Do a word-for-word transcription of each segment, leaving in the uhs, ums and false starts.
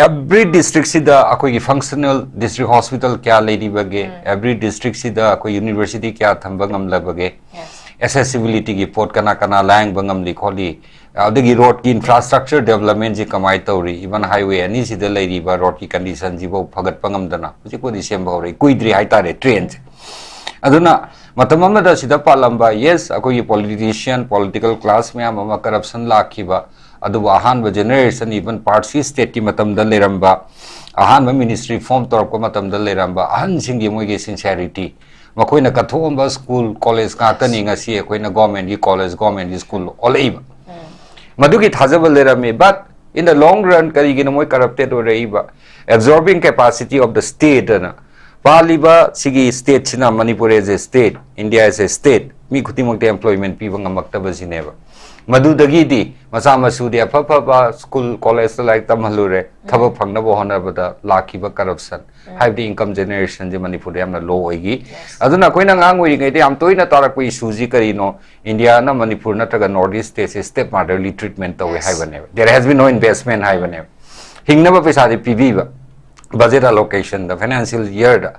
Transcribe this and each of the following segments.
Every ꯗꯤꯁꯇ꯭ꯔꯤꯛꯁꯤꯗ ꯑꯩꯈꯣꯏꯒꯤ functional district hospital ꯀꯌꯥ ꯂꯩꯔꯤꯕꯒꯦ? Every ꯗꯤꯁꯇ꯭ꯔꯤꯛꯁꯤꯗ ꯑꯩꯈꯣꯏ ꯌꯨꯅꯤꯚꯔꯁꯤꯇꯤ ꯀꯌꯥ ꯊꯝꯕ ꯉꯝꯂꯕꯒꯦ? ꯑꯦꯛꯁꯦꯁꯤꯕꯤꯂꯤꯇꯤꯒꯤ ꯄꯣꯠ ꯀꯅꯥ ꯀꯅꯥ ꯂꯥꯡꯕ ꯉꯝꯂꯤ ꯈꯣꯠꯂꯤ? ꯑꯗꯒꯤ ꯔꯣꯗꯀꯤ ꯏꯟꯐ꯭ꯔꯥꯁ꯭ꯇ꯭ꯔꯛꯆꯔ ꯗꯦꯕꯂꯞꯃꯦꯟꯁꯤ ꯀꯃꯥꯏꯅ ꯇꯧꯔꯤ? ꯏꯚꯟ ꯍꯥꯏꯋꯦ ꯑꯅꯤꯁꯤꯗ ꯂꯩꯔꯤꯕ ꯔꯣꯗꯀꯤ ꯀꯟꯗꯤꯁꯟꯁꯤꯐꯥꯎ ꯐꯒꯠꯄ ꯉꯝꯗꯅ ꯍꯧꯖꯤꯛꯄꯨꯗꯤ ꯁꯦꯝꯕ ꯍꯧꯔꯛꯏ, ꯀꯨꯏꯗ꯭ꯔꯤ ꯍꯥꯏꯇꯥꯔꯦ ꯇ꯭ꯔꯦꯟꯁꯦ꯫ ꯑꯗꯨꯅ ꯃꯇꯝ ꯑꯃꯗ ꯁꯤꯗ ꯄꯥꯜꯂꯝꯕ, ꯌꯦꯁ, ꯑꯩꯈꯣꯏꯒꯤ ꯄꯣꯂꯤꯇꯤꯁꯤꯌꯥꯟ, ꯄꯣꯂꯤꯇꯤꯀꯦꯜ ꯀ꯭ꯂꯥꯁ ꯃꯌꯥꯝ ꯑꯃ ꯀꯔꯞꯁꯟ ꯂꯥꯛꯈꯤꯕ, ꯑꯗꯨꯕꯨ ꯑꯍꯥꯟꯕ ꯖꯦꯅꯦꯔꯦꯁꯟ, ꯏꯚꯟ ꯄꯥꯔꯁꯤ ꯁ꯭ꯇꯦꯠꯀꯤ ꯃꯇꯝꯗ ꯂꯩꯔꯝꯕ, ꯑꯍꯥꯟꯕ ꯃꯤꯅꯤꯁꯇ꯭ꯔꯤ ꯐꯣꯝ ꯇꯧꯔꯛꯄ ꯃꯇꯝꯗ ꯂꯩꯔꯝꯕ ꯑꯍꯟꯁꯤꯡꯒꯤ ꯃꯣꯏꯒꯤ ꯁꯤꯟꯁꯤꯌꯥꯔꯤꯇꯤ, ꯃꯈꯣꯏꯅ ꯀꯠꯊꯣꯛꯑꯝꯕ ꯁ꯭ꯀꯨꯜ, ꯀꯣꯂꯦꯖ ꯉꯥꯛꯇꯅꯤ ꯉꯁꯤ ꯑꯩꯈꯣꯏꯅ ꯒꯣꯔꯃꯦꯟꯒꯤ ꯀꯣꯂꯦꯖ, ꯒꯣꯔꯃꯦꯟꯒꯤ ꯁ꯭ꯀꯨꯜ ꯑꯣꯜꯂꯛꯏꯕ꯫ ꯃꯗꯨꯒꯤ ꯊꯥꯖꯕ ꯂꯩꯔꯝꯃꯤ, but in the long run ꯀꯔꯤꯒꯤꯅꯣ ꯃꯣꯏ ꯀꯔꯞꯇꯦꯠ ꯑꯣꯏꯔꯛꯏꯕ? Absorbing capacity of the state ꯑꯅ ꯄꯥꯜꯂꯤꯕ ꯁꯤꯒꯤ ꯁ꯭ꯇꯦꯠꯁꯤꯅ, Manipur as a state, India as a state, ꯃꯤ ꯈꯨꯗꯤꯡꯃꯛꯇ ꯑꯦꯝꯄ꯭ꯂꯣꯏꯃꯦꯟ ꯄꯤꯕ ꯉꯝꯃꯛꯇꯕꯁꯤꯅꯦꯕ꯫ ꯃꯗꯨꯗꯒꯤꯗꯤ ꯃꯆꯥ ꯃꯁꯨꯗꯤ ꯑꯐ ꯑꯐꯕ ꯁ꯭ꯀꯨꯜ, ꯀꯣꯂꯦꯖꯇ ꯂꯥꯏꯔꯤꯛ ꯇꯝꯍꯜꯂꯨꯔꯦ, ꯊꯕꯛ ꯐꯪꯅꯕ ꯍꯣꯠꯅꯕꯗ ꯂꯥꯛꯈꯤꯕ ꯀꯔꯞꯁꯟ, ꯍꯥꯏꯕꯗꯤ ꯏꯟꯀꯝ ꯖꯦꯅꯦꯔꯦꯁꯟꯁꯦ ꯃꯅꯤꯄꯨꯔꯗ ꯌꯥꯝꯅ ꯂꯣ ꯑꯣꯏꯈꯤ꯫ ꯑꯗꯨꯅ ꯑꯩꯈꯣꯏꯅ ꯑꯉꯥꯡ ꯑꯣꯏꯔꯤꯉꯩꯗ ꯌꯥꯝ ꯇꯣꯏꯅ ꯇꯥꯔꯛꯄ ꯏꯁꯨꯁꯤ ꯀꯔꯤꯅꯣ? ꯏꯟꯗꯤꯌꯥꯅ ꯃꯅꯤꯄꯨꯔ ꯅꯠꯇ꯭ꯔꯒ ꯅꯣꯔꯠ ꯏꯁ ꯁ꯭ꯇꯦꯠꯁꯦ ꯁ꯭ꯇꯦꯞ ꯃꯥꯗꯔꯂꯤ ꯇ꯭ꯔꯤꯠꯃꯦꯟ ꯇꯧꯋꯦ ꯍꯥꯏꯕꯅꯦꯕ꯫ There has been no investment ꯍꯥꯏꯕꯅꯦꯕ꯫ ꯍꯤꯡꯅꯕ ꯄꯩꯁꯥꯗꯤ ꯄꯤꯕꯤꯕ, ꯕꯖꯦꯠ ꯑꯂꯣꯀꯦꯁꯟꯗ, ꯐꯥꯏꯅꯥꯟꯁꯤꯌꯦꯜ ꯌꯔꯗ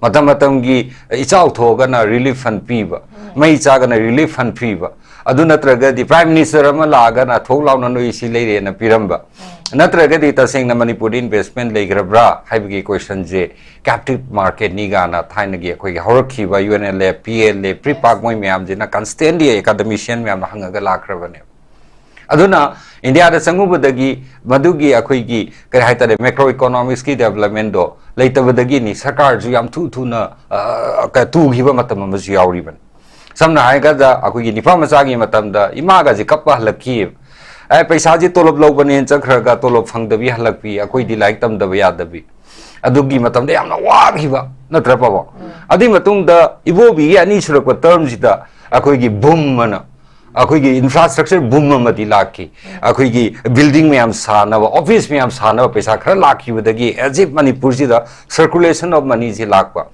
ꯃꯇꯝ ꯃꯇꯝꯒꯤ ꯏꯆꯥꯎ ꯊꯣꯛꯑꯒꯅ ꯔꯤꯂꯤꯐ ꯐꯟ ꯄꯤꯕ, ꯃꯩ ꯆꯥꯒꯅ ꯔꯤꯂꯤꯐ ꯐꯟ ꯄꯤꯕ, ꯑꯗꯨ ꯅꯠꯇ꯭ꯔꯒꯗꯤ ꯄ꯭ꯔꯥꯏꯝ ꯃꯤꯅꯤꯁꯇꯔ ꯑꯃ ꯂꯥꯛꯑꯒꯅ ꯊꯣꯛ ꯂꯥꯎꯅ ꯅꯣꯏ ꯁꯤ ꯂꯩꯔꯦꯅ ꯄꯤꯔꯝꯕ, ꯅꯠꯇ꯭ꯔꯒꯗꯤ ꯇꯁꯦꯡꯅ ꯃꯅꯤꯄꯨꯔꯗ ꯏꯟꯚꯦꯁ꯭ꯠꯃꯦꯟ ꯂꯩꯈ꯭ꯔꯕ꯭ꯔꯥ ꯍꯥꯏꯕꯒꯤ ꯀꯣꯏꯁꯟꯁꯦ ꯀꯦꯞꯇꯤꯚ ꯃꯥꯔꯀꯦꯠꯅꯤ ꯀꯥꯏꯅ ꯊꯥꯏꯅꯒꯤ ꯑꯩꯈꯣꯏꯒꯤ ꯍꯧꯔꯛꯈꯤꯕ U N L F, P L A, PREPAK ꯃꯣꯏ ꯃꯌꯥꯝꯁꯤꯅ ꯀꯟꯁꯇꯦꯟꯂꯤ ꯑꯦꯀꯥꯗꯃꯤꯁꯤꯌꯟ ꯃꯌꯥꯝꯅ ꯍꯪꯉꯒ ꯂꯥꯛꯈ꯭ꯔꯕꯅꯦꯕ꯫ ꯑꯗꯨꯅ ꯏꯟꯗꯤꯌꯥꯗ ꯆꯪꯉꯨꯕꯗꯒꯤ ꯃꯗꯨꯒꯤ ꯑꯩꯈꯣꯏꯒꯤ ꯀꯔꯤ ꯍꯥꯏꯇꯥꯔꯦ, ꯃꯦꯀ꯭ꯔꯣ ꯏꯀꯣꯅꯣꯃꯤꯛꯁꯀꯤ ꯗꯦꯕꯂꯞꯃꯦꯟꯗꯣ ꯂꯩꯇꯕꯗꯒꯤꯅꯤ ꯁꯔꯀꯥꯔꯁꯨ ꯌꯥꯝ ꯊꯨ ꯊꯨꯅ, ꯑ, ꯀ-, ꯇꯨꯈꯤꯕ ꯃꯇꯝ ꯑꯃꯁꯨ ꯌꯥꯎꯔꯤꯕꯅꯤ꯫ ꯁꯝꯅ ꯍꯥꯏꯔꯀꯥꯟꯗ ꯑꯩꯈꯣꯏꯒꯤ ꯅꯤꯄꯥ ꯃꯆꯥꯒꯤ ꯃꯇꯝꯗ ꯏꯃꯥꯒꯁꯦ ꯀꯞꯄ ꯍꯜꯂꯛꯈꯤꯑꯕ꯫ ꯑꯦ, ꯄꯩꯁꯥꯁꯦ ꯇꯣꯂꯣꯞ ꯂꯧꯕꯅꯦꯅ ꯆꯠꯈ꯭ꯔꯒ ꯇꯣꯂꯣꯞ ꯐꯪꯗꯕꯤ ꯍꯜꯂꯛꯄꯤ, ꯑꯩꯈꯣꯏꯗꯤ ꯂꯥꯏꯔꯤꯛ ꯇꯝꯗꯕ ꯌꯥꯗꯕꯤ꯫ ꯑꯗꯨꯒꯤ ꯃꯇꯝꯗ ꯌꯥꯝꯅ ꯋꯥꯈꯤꯕ ꯅꯠꯇ꯭ꯔ ꯄꯥꯕꯣ? ꯑꯗꯨꯒꯤ ꯃꯇꯨꯡꯗ ꯏꯕꯣꯕꯤꯒꯤ ꯑꯅꯤꯁꯨꯔꯛꯄ ꯇꯔꯝꯁꯤꯗ ꯑꯩꯈꯣꯏꯒꯤ ꯕꯨꯝ ꯑꯅ, ꯑꯩꯈꯣꯏꯒꯤ ꯏꯟꯐ꯭ꯔꯥꯁ꯭ꯇ꯭ꯔꯛꯆꯔ ꯕꯨꯝ ꯑꯃꯗꯤ ꯂꯥꯛꯈꯤ꯫ ꯑꯩꯈꯣꯏꯒꯤ ꯕꯤꯜꯗꯤꯡ ꯃꯌꯥꯝ ꯁꯥꯅꯕ, ꯑꯣꯐꯤꯁ ꯃꯌꯥꯝ ꯁꯥꯅꯕ ꯄꯩꯁꯥ ꯈꯔ ꯂꯥꯛꯈꯤꯕꯗꯒꯤ ꯑꯦꯖꯤꯞ ꯃꯅꯤꯄꯨꯔꯁꯤꯗ ꯁꯔꯀꯨꯂꯦꯁꯟ ꯑꯣꯐ ꯃꯅꯤꯁꯤ ꯂꯥꯛꯄ꯫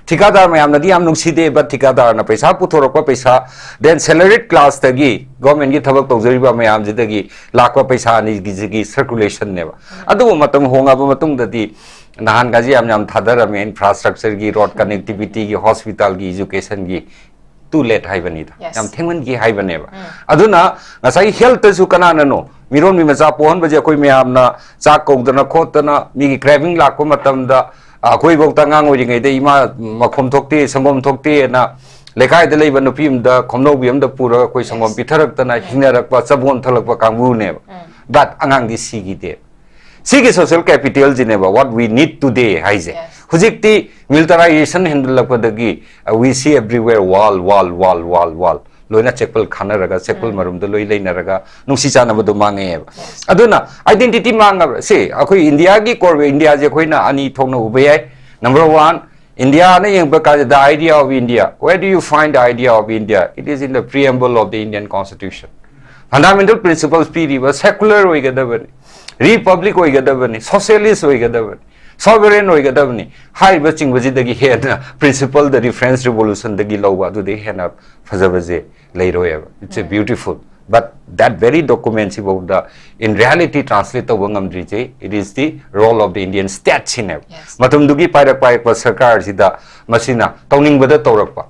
ꯊꯤꯀꯥꯗꯥꯔ ꯃꯌꯥꯝꯅꯗꯤ ꯌꯥꯝ ꯅꯨꯡꯁꯤꯗꯦ, but ꯊꯤꯀꯥꯗꯥꯔꯅ ꯄꯩꯁꯥ ꯄꯨꯊꯣꯔꯛꯄ ꯄꯩꯁꯥ, then salaried class ꯇꯒꯤ government ꯀꯤ ꯊꯕꯛ ꯇꯧꯖꯔꯤꯕ ꯃꯌꯥꯝꯁꯤꯗꯒꯤ ꯂꯥꯛꯄ ꯄꯩꯁꯥ ꯑꯅꯤꯒꯤꯁꯤꯒꯤ circulation ꯅꯦꯕ꯫ ꯑꯗꯨꯕꯨ ꯃꯇꯝ ꯍꯣꯡꯉꯕ ꯃꯇꯨꯡꯗꯗꯤ ꯅꯍꯥꯟꯒꯁꯦ ꯌꯥꯝ ꯌꯥꯝ ꯊꯥꯗꯔꯝꯃꯦ, infrastructure ꯒꯤ, road connectivity ꯒꯤ, hospital ꯒꯤ, education ꯒꯤ, too late ꯍꯥꯏꯕꯅꯤꯗ꯫ Yes. ꯌꯥꯝ ꯊꯦꯡꯃꯟꯈꯤ ꯍꯥꯏꯕꯅꯦꯕ꯫ ꯑꯗꯨꯅ ꯉꯁꯥꯏ health ꯇꯁꯨ ꯀꯅꯥꯅꯅꯣ ꯃꯤꯔꯣꯟꯕꯤ ꯃꯆꯥ ꯄꯣꯛꯍꯟꯕꯁꯦ? ꯑꯩꯈꯣꯏ ꯃꯌꯥꯝꯅ ꯆꯥꯛ ꯀꯧꯗꯅ ꯈꯣꯠꯇꯅ, ꯃꯤꯒꯤ craving ꯂꯥꯛꯄ ꯃꯇꯝꯗ, ꯑꯩꯈꯣꯏꯐꯧꯗ ꯑꯉꯥꯡ ꯑꯣꯏꯔꯤꯉꯩꯗ ꯏꯃꯥ ꯃꯈꯣꯝ ꯊꯣꯛꯇꯦ, ꯁꯪꯒꯣꯝ ꯊꯣꯛꯇꯦꯅ ꯂꯩꯀꯥꯏꯗ ꯂꯩꯕ ꯅꯨꯄꯤ ꯑꯃꯗ, ꯈꯣꯝꯅꯧꯕꯤ ꯑꯃꯗ ꯄꯨꯔꯒ ꯑꯩꯈꯣꯏ ꯁꯪꯒꯣꯝ Yes. ꯄꯤꯊꯔꯛꯇꯅ ꯍꯤꯡꯅꯔꯛꯄ, ꯆꯕꯣꯟ ꯊꯛꯂꯛꯄ ꯀꯥꯡꯕꯨꯅꯦꯕ꯫ But ꯑꯉꯥꯡꯗꯤ ꯁꯤꯈꯤꯗꯦ꯫ ꯁꯤꯒꯤ social capital ꯁꯤꯅꯦꯕ what we need today ꯍꯥꯏꯁꯦ꯫ Yes. ꯍꯧꯖꯤꯛꯇꯤ militarization ꯍꯦꯟꯒꯠꯂꯛꯄꯗꯒꯤ, uh, we see everywhere wall, wall, wall, wall, wall. ꯂꯣꯏꯅ ꯆꯦꯛꯄꯜ ꯈꯥꯅꯔꯒ, ꯆꯦꯛꯄꯜ ꯃꯔꯨꯝꯗ ꯂꯣꯏ ꯂꯩꯅꯔꯒ ꯅꯨꯡꯁꯤ ꯆꯥꯟꯅꯕꯗꯣ ꯃꯥꯡꯉꯛꯑꯦꯕ꯫ ꯑꯗꯨꯅ identity ꯃꯥꯡꯉꯕ꯭ꯔꯥ? ꯁꯤ ꯑꯩꯈꯣꯏ ꯏꯟꯗꯤꯌꯥꯒꯤ core, ꯏꯟꯗꯤꯌꯥꯁꯦ ꯑꯩꯈꯣꯏꯅ ꯑꯅꯤ ꯊꯣꯛꯅ ꯎꯕ ꯌꯥꯏ꯫ Number one, ꯏꯟꯗꯤꯌꯥꯅ ꯌꯦꯡꯕ ꯀꯥꯟꯗ, the idea of India, where do you find the idea of India? It is in the preamble of the Indian Constitution. Fundamental principles ꯄꯤꯔꯤꯕ secular ꯑꯣꯏꯒꯗꯕꯅꯤ, republic ꯑꯣꯏꯒꯗꯕꯅꯤ, socialist ꯑꯣꯏꯒꯗꯕꯅꯤ, sovereign ꯑꯣꯏꯒꯗꯕꯅꯤ ꯍꯥꯏꯔꯤꯕ ꯆꯤꯡꯕꯁꯤꯗꯒꯤ ꯍꯦꯟꯅ principle ꯗ reference revolution ꯗꯒꯤ ꯂꯧꯕ ꯑꯗꯨꯗꯒꯤ ꯍꯦꯟꯅ ꯐꯖꯕꯁꯦ ꯂꯩꯔꯣꯏꯕ꯫ It's a beautiful, but that very document ꯁꯤꯐꯥꯎꯗ in reality translate ꯇꯧꯕ ꯉꯝꯗ꯭ꯔꯤꯁꯦ, it is the role of the Indian state ꯁꯤꯅꯦꯕ꯫ Yes. ꯃꯇꯝꯗꯨꯒꯤ ꯄꯥꯏꯔꯛ ꯄꯥꯏꯔꯛꯄ ꯁꯔꯀꯥꯔꯁꯤꯗ ꯃꯁꯤꯅ ꯇꯧꯅꯤꯡꯕꯗ ꯇꯧꯔꯛꯄ꯫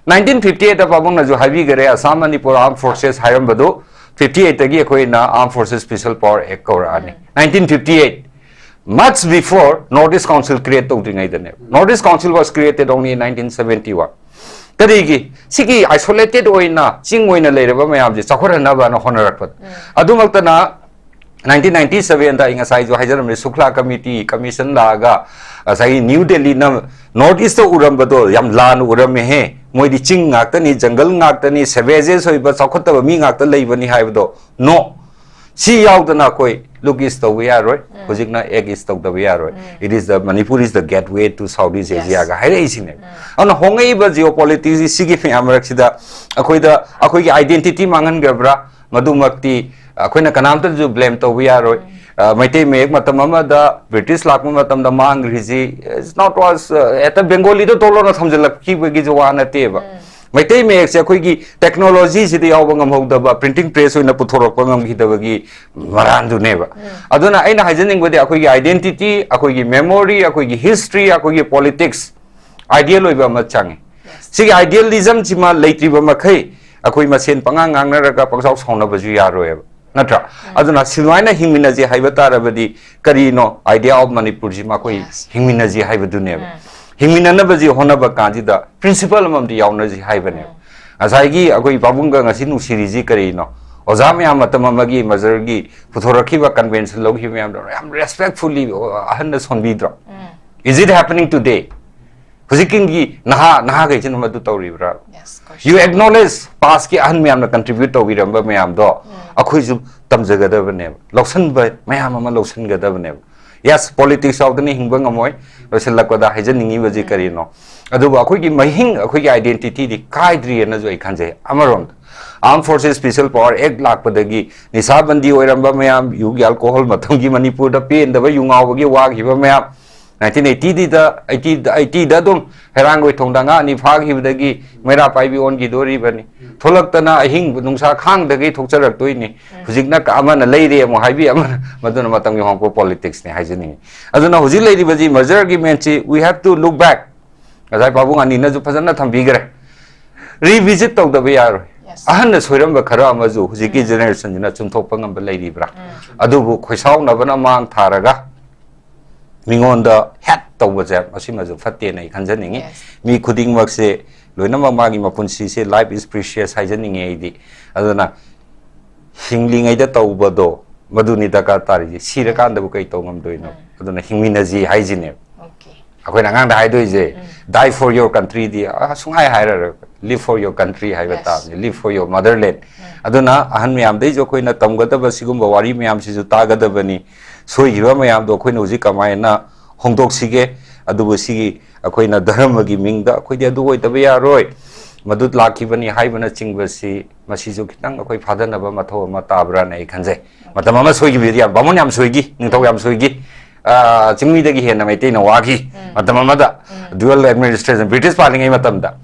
Nineteen fifty eight ꯇ ꯄꯥꯕꯨꯡꯅꯁꯨ ꯍꯥꯏꯕꯤꯈꯔꯦ, Assam Manipur Armed Forces ꯍꯥꯏꯔꯝꯕꯗꯣ, fifty eight ꯇꯒꯤ ꯑꯩꯈꯣꯏꯅ Armed Forces Special Power Act ꯀꯧꯔꯛꯑꯅꯤ꯫ Nineteen fifty eight, much before North East Council create ꯇꯧꯗ꯭ꯔꯤꯉꯩꯗꯅꯦꯕ꯫ North East Council was created only in nineteen seventy one. ꯀꯔꯤꯒꯤ? ꯁꯤꯒꯤ isolated ꯑꯣꯏꯅ ꯆꯤꯡ ꯑꯣꯏꯅ ꯂꯩꯔꯕ ꯃꯌꯥꯝꯁꯦ ꯆꯥꯎꯈꯠꯍꯟꯅꯕꯅ ꯍꯣꯠꯅꯔꯛꯄꯗ꯫ ꯑꯗꯨꯃꯛꯇꯅ nineteen ninety seven ꯗ ꯑꯩ ꯉꯁꯥꯏꯁꯨ ꯍꯥꯏꯖꯔꯝꯃꯦ, ꯁꯨꯛꯂꯥ committee, commission ꯂꯥꯛꯑꯒ ꯉꯁꯥꯏꯒꯤ New Delhi ꯅ North East ꯇ ꯎꯔꯝꯕꯗꯣ ꯌꯥꯝ ꯂꯥꯟꯅ ꯎꯔꯝꯃꯦꯍꯦ, ꯃꯣꯏꯗꯤ ꯆꯤꯡ ꯉꯥꯛꯇꯅꯤ, ꯖꯪꯒꯜ ꯉꯥꯛꯇꯅꯤ, savages ꯑꯣꯏꯕ ꯆꯥꯎꯈꯠꯇꯕ ꯃꯤ ꯉꯥꯛꯇ ꯂꯩꯕꯅꯤ ꯍꯥꯏꯕꯗꯣ꯫ No, ꯁꯤ ꯌꯥꯎꯗꯅ ꯑꯩꯈꯣꯏ look east ꯇꯧꯕ ꯌꯥꯔꯣꯏ, ꯍꯧꯖꯤꯛꯅ act east ꯇꯧꯗꯕ ꯌꯥꯔꯣꯏ꯫ It is the, Manipur is the gateway to Southeast Yes. Asia ꯒ ꯍꯥꯏꯔꯛꯏꯁꯤꯅꯦ꯫ ꯑꯗꯨꯅ ꯍꯣꯡꯉꯛꯏꯕ geopolitics ꯁꯤ, ꯁꯤꯒꯤ ꯃꯌꯥꯝ ꯃꯔꯛꯁꯤꯗ ꯑꯩꯈꯣꯏꯗ ꯑꯩꯈꯣꯏꯒꯤ identity ꯃꯥꯡꯍꯟꯈ꯭ꯔꯕ꯭ꯔꯥ? ꯃꯗꯨꯃꯛꯇꯤ ꯑꯩꯈꯣꯏꯅ ꯀꯅꯥꯝꯇꯁꯨ blame ꯇꯧꯕ ꯌꯥꯔꯣꯏ꯫ ꯑ, ꯃꯩꯇꯩ ꯃꯌꯦꯛ ꯃꯇꯝ ꯑꯃꯗ ꯕ꯭ꯔꯤꯇꯤꯁ ꯂꯥꯛꯄ ꯃꯇꯝꯗ ꯃꯥꯡꯈ꯭ꯔꯤꯁꯤ, it's not was, ꯑ, ꯍꯦꯛꯇ ꯕꯦꯡꯒꯣꯂꯤꯗ ꯇꯣꯛꯂꯣꯅ ꯊꯝꯖꯤꯜꯂꯛꯈꯤꯕꯒꯤꯁꯨ ꯋꯥ ꯅꯠꯇꯦꯕ꯫ ꯃꯩꯇꯩ ꯃꯌꯦꯛꯁꯦ ꯑꯩꯈꯣꯏꯒꯤ ꯇꯦꯛꯅꯣꯂꯣꯖꯤꯁꯤꯗ ꯌꯥꯎꯕ ꯉꯝꯍꯧꯗꯕ, ꯄ꯭ꯔꯤꯟꯇꯤꯡ ꯄ꯭ꯔꯦꯁ ꯑꯣꯏꯅ ꯄꯨꯊꯣꯔꯛꯄ ꯉꯝꯈꯤꯗꯕꯒꯤ ꯃꯔꯥꯟꯗꯨꯅꯦꯕ꯫ ꯑꯗꯨꯅ ꯑꯩꯅ ꯍꯥꯏꯖꯅꯤꯡꯕꯗꯤ ꯑꯩꯈꯣꯏꯒꯤ identity, ꯑꯩꯈꯣꯏꯒꯤ memory, ꯑꯩꯈꯣꯏꯒꯤ history, ꯑꯩꯈꯣꯏꯒꯤ politics, ideal ꯑꯣꯏꯕ ꯑꯃ ꯆꯪꯉꯤ꯫ ꯁꯤꯒꯤ idealism ꯁꯤꯃ ꯂꯩꯇ꯭ꯔꯤꯕ ꯃꯈꯩ ꯑꯩꯈꯣꯏ ꯃꯁꯦꯟ ꯄꯉꯥꯡ ꯉꯥꯡꯅꯔꯒ ꯄꯪꯁꯥꯎ ꯁꯥꯎꯅꯕꯁꯨ ꯌꯥꯔꯣꯏꯕ, ꯅꯠꯇ꯭ꯔꯥ? ꯑꯗꯨꯅ ꯁꯨꯃꯥꯏꯅ ꯍꯤꯡꯃꯤꯟꯅꯁꯦ ꯍꯥꯏꯕ ꯇꯥꯔꯕꯗꯤ ꯀꯔꯤꯅꯣ? Idea of ꯃꯅꯤꯄꯨꯔꯁꯤꯃ ꯑꯩꯈꯣꯏ ꯍꯤꯡꯃꯤꯟꯅꯁꯤ ꯍꯥꯏꯕꯗꯨꯅꯦꯕ꯫ ꯍꯤꯡꯃꯤꯟꯅꯅꯕꯁꯤ ꯍꯣꯠꯅꯕ ꯀꯥꯟꯁꯤꯗ principle ꯑꯃꯃꯝꯗꯤ ꯌꯥꯎꯅꯁꯤ ꯍꯥꯏꯕꯅꯦꯕ꯫ ꯉꯁꯥꯏꯒꯤ ꯑꯩꯈꯣꯏ ꯄꯥꯕꯨꯡꯒ ꯉꯁꯤ ꯅꯨꯡꯁꯤꯔꯤꯁꯤ ꯀꯔꯤꯅꯣ? ꯑꯣꯖꯥ ꯃꯌꯥꯝ ꯃꯇꯝ ꯑꯃꯒꯤ ꯃꯖꯔꯒꯤ ꯄꯨꯊꯣꯔꯛꯈꯤꯕ convention ꯂꯧꯈꯤꯕ ꯃꯌꯥꯝꯗꯣ ꯌꯥꯝ respectfully ꯑꯍꯟꯅ ꯁꯣꯟꯕꯤꯗ꯭ꯔꯣ? Is it happening today? ꯍꯧꯖꯤꯛꯀꯤ ꯅꯍꯥ, ꯅꯍꯥꯈꯩꯁꯤꯅ ꯃꯗꯨ ꯇꯧꯔꯤꯕ꯭ꯔꯥ? You acknowledge past ꯀꯤ ꯑꯍꯟ ꯃꯌꯥꯝꯅ contribute ꯇꯧꯕꯤꯔꯝꯕ ꯃꯌꯥꯝꯗꯣ ꯑꯩꯈꯣꯏꯁꯨ ꯇꯝꯖꯒꯗꯕꯅꯦꯕ, ꯂꯧꯁꯟꯕ ꯃꯌꯥꯝ ꯑꯃ ꯂꯧꯁꯟꯒꯗꯕꯅꯦꯕ꯫ Yes, politics ꯌꯥꯎꯗꯅ ꯍꯤꯡꯕ ꯉꯝꯃꯣꯏ꯫ ꯂꯣꯏꯁꯤꯜꯂꯛꯄꯗ ꯍꯥꯏꯖꯅꯤꯡꯉꯤꯕꯁꯤ ꯀꯔꯤꯅꯣ? ꯑꯗꯨꯕꯨ ꯑꯩꯈꯣꯏꯒꯤ ꯃꯍꯤꯡ, ꯑꯩꯈꯣꯏꯒꯤ identity ꯗꯤ ꯀꯥꯏꯗ꯭ꯔꯤꯑꯅꯁꯨ ꯑꯩ ꯈꯟꯖꯩ꯫ ꯑꯃꯔꯣꯝꯗ Armed Forces Special Power Act ꯂꯥꯛꯄꯗꯒꯤ ꯅꯤꯁꯥꯕꯟꯗꯤ ꯑꯣꯏꯔꯝꯕ ꯃꯌꯥꯝ, ꯌꯨꯒꯤ alcohol ꯃꯇꯝꯒꯤ ꯃꯅꯤꯄꯨꯔꯗ ꯄꯦꯟꯗꯕ ꯌꯨ ꯉꯥꯎꯕꯒꯤ ꯋꯥꯈꯤꯕ ꯃꯌꯥꯝ, nineteen eighty ꯗ, eighty, eighty ꯗ ꯑꯗꯨꯝ ꯍꯩꯔꯥꯡꯒꯣꯏ ꯊꯣꯡꯗ ꯑꯉꯥꯡ ꯑꯅꯤ ꯐꯥꯈꯤꯕꯗꯒꯤ ꯃꯩꯔꯥ ꯄꯥꯏꯕꯤ ꯑꯣꯟꯈꯤꯗꯣꯔꯤꯕꯅꯤ꯫ ꯊꯣꯛꯂꯛꯇꯅ ꯑꯍꯤꯡ ꯅꯨꯡꯁꯥ ꯈꯥꯡꯗꯒꯤ ꯊꯣꯛꯆꯔꯛꯇꯣꯏꯅꯤ꯫ ꯍꯧꯖꯤꯛꯅ ꯑꯃꯅ ꯂꯩꯔꯦ ꯑꯃꯨꯛ ꯍꯥꯏꯕꯤ, ꯑꯃꯅ, ꯃꯗꯨꯅ ꯃꯇꯝꯒꯤ ꯍꯣꯡꯂꯛꯄ politics ꯅꯤ ꯍꯥꯏꯖꯅꯤꯡꯉꯤ꯫ ꯑꯗꯨꯅ ꯍꯧꯖꯤꯛ ꯂꯩꯔꯤꯕꯁꯤ ꯃꯖꯔꯒꯤ ꯃꯦꯟꯁꯤ we have to look back꯫ ꯉꯁꯥꯏ ꯄꯥꯕꯨꯡ ꯑꯅꯤꯅꯁꯨ ꯐꯖꯅ ꯊꯝꯕꯤꯈ꯭ꯔꯦ꯫ Revisit ꯇꯧꯗꯕ ꯌꯥꯔꯣꯏ꯫ ꯑꯍꯟꯅ ꯁꯣꯏꯔꯝꯕ ꯈꯔ ꯑꯃꯁꯨ ꯍꯧꯖꯤꯛꯀꯤ generation ꯁꯤꯅ ꯆꯨꯝꯊꯣꯛꯄ ꯉꯝꯕ ꯂꯩꯔꯤꯕ꯭ꯔꯥ? ꯑꯗꯨꯕꯨ ꯈꯣꯏꯁꯥꯎꯅꯕꯅ ꯃꯥꯡ ꯊꯥꯔꯒ ꯃꯤꯉꯣꯟꯗ ꯍꯦꯠ ꯇꯧꯕꯁꯦ ꯃꯁꯤꯃꯁꯨ ꯐꯠꯇꯦꯅ ꯑꯩ ꯈꯟꯖꯅꯤꯡꯉꯤ꯫ ꯃꯤ ꯈꯨꯗꯤꯡꯃꯛꯁꯦ ꯂꯣꯏꯅꯃꯛ ꯃꯥꯒꯤ ꯃꯄꯨꯟꯁꯤꯁꯦ, life is precious ꯍꯥꯏꯖꯅꯤꯡꯉꯤ ꯑꯩꯗꯤ꯫ ꯑꯗꯨꯅ ꯍꯤꯡꯂꯤꯉꯩꯗ ꯇꯧꯕꯗꯣ ꯃꯗꯨꯅꯤ ꯗꯔꯀꯥꯔ ꯇꯥꯔꯤꯁꯦ꯫ ꯁꯤꯔꯀꯥꯟꯗꯕꯨ ꯀꯩ ꯇꯧ ꯉꯝꯗꯣꯏꯅꯣ? ꯑꯗꯨꯅ ꯍꯤꯡꯃꯤꯟꯅꯁꯤ ꯍꯥꯏꯁꯤꯅꯦꯕ꯫ ꯑꯩꯈꯣꯏꯅ ꯑꯉꯥꯡꯗ ꯍꯥꯏꯗꯣꯏꯁꯦ, "Die for your country" ꯗꯤ, ꯑ, ꯁꯨꯡꯍꯥꯏ ꯍꯥꯏꯔꯔꯣꯏ꯫ "Live for your country" ꯍꯥꯏꯕ ꯇꯥꯕꯅꯤ꯫ "Live for your motherland." ꯑꯗꯨꯅ ꯑꯍꯟ ꯃꯌꯥꯝꯗꯩꯁꯨ ꯑꯩꯈꯣꯏꯅ ꯇꯝꯒꯗꯕ ꯁꯤꯒꯨꯝꯕ ꯋꯥꯔꯤ ꯃꯌꯥꯝꯁꯤꯁꯨ ꯇꯥꯒꯗꯕꯅꯤ꯫ ꯁꯣꯏꯈꯤꯕ ꯃꯌꯥꯝꯗꯣ ꯑꯩꯈꯣꯏꯅ ꯍꯧꯖꯤꯛ ꯀꯃꯥꯏꯅ ꯍꯣꯡꯗꯣꯛꯁꯤꯒꯦ? ꯑꯗꯨꯕꯨ ꯁꯤꯒꯤ ꯑꯩꯈꯣꯏꯅ ꯙꯔꯃꯒꯤ ꯃꯤꯡꯗ ꯑꯩꯈꯣꯏꯗꯤ ꯑꯗꯨ ꯑꯣꯏꯗꯕ ꯌꯥꯔꯣꯏ꯫ ꯃꯗꯨ ꯂꯥꯛꯈꯤꯕꯅꯤ ꯍꯥꯏꯕꯅꯆꯤꯡꯕꯁꯤ ꯃꯁꯤꯁꯨ ꯈꯤꯇꯪ ꯑꯩꯈꯣꯏ ꯐꯥꯗꯅꯕ ꯃꯊꯧ ꯑꯃ ꯇꯥꯕ꯭ꯔꯥꯅ ꯑꯩ ꯈꯟꯖꯩ꯫ ꯃꯇꯝ ꯑꯃ ꯁꯣꯏꯈꯤꯕꯗꯤ ꯌꯥꯝ, ꯕꯥꯃꯣꯟ ꯌꯥꯝ ꯁꯣꯏꯈꯤ, ꯅꯤꯡꯊꯧ ꯌꯥꯝ ꯁꯣꯏꯈꯤ, ꯑꯥ, ꯆꯤꯡꯃꯤꯗꯒꯤ ꯍꯦꯟꯅ ꯃꯩꯇꯩꯅ ꯋꯥꯈꯤ ꯃꯇꯝ ꯑꯃꯗ, dual administration, ꯕ꯭ꯔꯤꯇꯤꯁ ꯄꯥꯜꯂꯤꯉꯩ ꯃꯇꯝꯗ꯫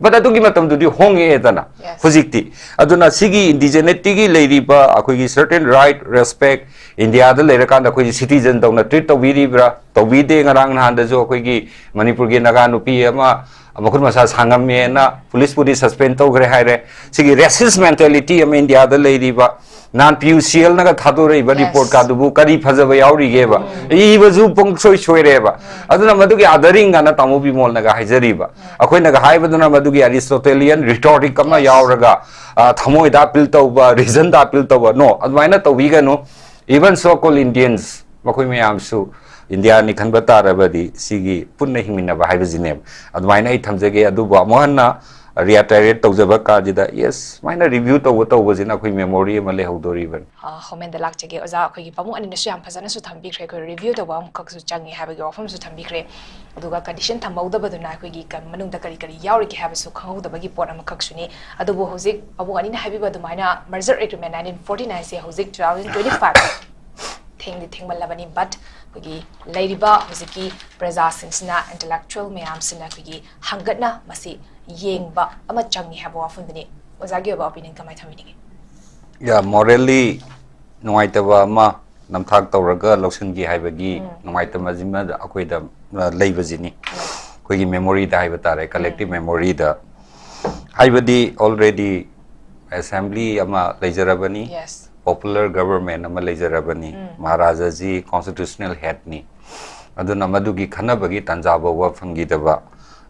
But ꯑꯗꯨꯒꯤ ꯃꯇꯝꯗꯨꯗꯤ ꯍꯣꯡꯉꯛꯑꯦꯗꯅ꯫ Yes. ꯍꯧꯖꯤꯛꯇꯤ꯫ ꯑꯗꯨꯅ ꯁꯤꯒꯤ indigeneity-ꯒꯤ ꯂꯩꯔꯤꯕ ꯑꯩꯈꯣꯏꯒꯤ certain right, respect, ꯏꯟꯗꯤꯌꯥꯗ ꯂꯩꯔꯀꯥꯟꯗ ꯑꯩꯈꯣꯏꯒꯤ citizen ꯗꯧꯅ treat ꯇꯧꯕꯤꯔꯤꯕ꯭ꯔꯥ? ꯇꯧꯕꯤꯗꯦ꯫ ꯉꯔꯥꯡ ꯅꯍꯥꯟꯗꯁꯨ ꯑꯩꯈꯣꯏꯒꯤ ꯃꯅꯤꯄꯨꯔꯒꯤ ꯅꯥꯒꯥ ꯅꯨꯄꯤ ꯑꯃ ꯃꯈꯨꯠ ꯃꯁꯥ ꯁꯥꯡꯉꯝꯃꯦꯅ ꯄꯨꯂꯤꯁꯄꯨꯗꯤ suspend ꯇꯧꯈ꯭ꯔꯦ ꯍꯥꯏꯔꯦ꯫ ꯁꯤꯒꯤ racist mentality ꯑꯃ ꯏꯟꯗꯤꯌꯥꯗ ꯂꯩꯔꯤꯕ, ꯅꯍꯥꯟ ꯄꯤꯌꯨꯁꯤꯑꯦꯜꯅꯒ ꯊꯥꯗꯣꯔꯛꯏꯕ Yes. report-ꯀꯥꯗꯨꯕꯨ ꯀꯔꯤ ꯐꯖꯕ ꯌꯥꯎꯔꯤꯒꯦꯕ? ꯏꯕꯁꯨ ꯄꯨꯡꯁꯣꯏ ꯁꯣꯏꯔꯦꯕ꯫ ꯑꯗꯨꯅ ꯃꯗꯨꯒꯤ othering ꯑꯅ ꯇꯥꯃꯣ ꯕꯤꯃꯣꯜꯅꯒ ꯍꯥꯏꯖꯔꯤꯕ, ꯑꯩꯈꯣꯏꯅꯒ ꯍꯥꯏꯕꯗꯨꯅ ꯃꯗꯨꯒꯤ Aristotelian rhetoric ꯑꯃ Yes. ꯌꯥꯎꯔꯒ, ꯑ, ꯊꯃꯣꯏꯗ appeal ꯇꯧꯕ, reason-ꯗ appeal ꯇꯧꯕ, no, ꯑꯗꯨꯃꯥꯏꯅ ꯇꯧꯕꯤꯒꯅꯨ꯫ Even so called Indians, ꯃꯈꯣꯏ ꯃꯌꯥꯝꯁꯨ ꯏꯟꯗꯤꯌꯥꯅꯤ ꯈꯟꯕ ꯇꯥꯔꯕꯗꯤ ꯁꯤꯒꯤ ꯄꯨꯟꯅ ꯍꯤꯡꯃꯤꯟꯅꯕ ꯍꯥꯏꯕꯁꯤꯅꯦꯕ꯫ ꯑꯗꯨꯃꯥꯏꯅ ꯑꯩ ꯊꯝꯖꯒꯦ꯫ ꯑꯗꯨꯕꯨ ꯑꯃꯨꯛ ꯍꯟꯅ reiterate ꯇꯧꯖꯕ ꯀꯥꯟꯁꯤꯗ, yes, ꯁꯨꯃꯥꯏꯅ review ꯇꯧꯕ ꯇꯧꯕꯁꯤꯅ ꯑꯩꯈꯣꯏ memory ꯑꯃ ꯂꯩꯍꯧꯗꯣꯔꯤꯕꯅꯤ꯫ ꯑ, ꯍꯣꯃꯦꯟꯗ ꯂꯥꯛꯆꯒꯦ꯫ ꯑꯣꯖꯥ, ꯑꯩꯈꯣꯏꯒꯤ ꯄꯥꯕꯨꯡ ꯑꯅꯤꯅꯁꯨ ꯌꯥꯝ ꯐꯖꯅꯁꯨ ꯊꯝꯕꯤꯈ꯭ꯔꯦ꯫ ꯑꯩꯈꯣꯏ review ꯇꯧꯕ ꯑꯃꯈꯛꯁꯨ ꯆꯪꯉꯤ ꯍꯥꯏꯕꯒꯤ ꯋꯥꯐꯝꯁꯨ ꯊꯝꯕꯤꯈ꯭ꯔꯦ꯫ ꯑꯗꯨꯒ condition ꯊꯝꯍꯧꯗꯕꯗꯨꯅ ꯑꯩꯈꯣꯏꯒꯤ ꯀ-, ꯃꯅꯨꯡꯗ ꯀꯔꯤ ꯀꯔꯤ ꯌꯥꯎꯔꯤꯒꯦ ꯍꯥꯏꯕꯁꯨ ꯈꯪꯍꯧꯗꯕꯒꯤ ꯄꯣꯠ ꯑꯃꯈꯛꯁꯨꯅꯤ꯫ ꯑꯗꯨꯕꯨ ꯍꯧꯖꯤꯛ ꯄꯥꯕꯨꯡ ꯑꯅꯤꯅ ꯍꯥꯏꯕꯤꯕ ꯑꯗꯨꯃꯥꯏꯅ merger agreement nineteen forty-nine-ꯁꯦ ꯍꯧꯖꯤꯛ two thousand twenty-five ꯊꯦꯡꯗꯤ ꯊꯦꯡꯃꯜꯂꯕꯅꯤ, but ꯑꯩꯈꯣꯏꯒꯤ ꯂꯩꯔꯤꯕ ꯍꯧꯖꯤꯛꯀꯤ ꯄ꯭ꯔꯖꯥꯁꯤꯡꯁꯤꯅ, intellectual ꯃꯌꯥꯝꯁꯤꯅ ꯑꯩꯈꯣꯏꯒꯤ ꯍꯪꯒꯠꯅ ꯃꯁꯤ ꯌꯦꯡꯕ ꯑꯃ ꯆꯪꯉꯤ ꯍꯥꯏꯕ ꯋꯥꯐꯝꯗꯨꯅꯤ꯫ ꯑꯣꯖꯥꯒꯤ ꯑꯣꯏꯕ opinion ꯀꯃꯥꯏꯅ ꯊꯝꯕꯤꯅꯤꯡꯉꯤ? Yeah, morally ꯅꯨꯡꯉꯥꯏꯇꯕ ꯑꯃ ꯅꯝꯊꯥꯛ ꯇꯧꯔꯒ ꯂꯧꯁꯤꯟꯈꯤ ꯍꯥꯏꯕꯒꯤ ꯎꯝ꯫ ꯅꯨꯡꯉꯥꯏꯇꯕꯁꯤꯃ ꯑꯩꯈꯣꯏꯗ, ꯑ, ꯂꯩꯕꯁꯤꯅꯤ꯫ ꯑꯩꯈꯣꯏꯒꯤ memory-ꯗ ꯍꯥꯏꯕ ꯇꯥꯔꯦ, collective ꯎꯝ꯫ Memory-ꯗ꯫ ꯍꯥꯏꯕꯗꯤ already assembly ꯑꯃ ꯂꯩꯖꯔꯕꯅꯤ, Yes. Popular government ꯑꯃ ꯂꯩꯖꯔꯕꯅꯤ, ꯎꯝ꯫ ꯃꯍꯥꯔꯥꯖꯥꯁꯤ constitutional head-ꯅꯤ꯫ ꯑꯗꯨꯅ ꯃꯗꯨꯒꯤ ꯈꯟꯅꯕꯒꯤ ꯇꯥꯟꯖꯥ ꯐꯥꯎꯕ ꯐꯪꯈꯤꯗꯕ,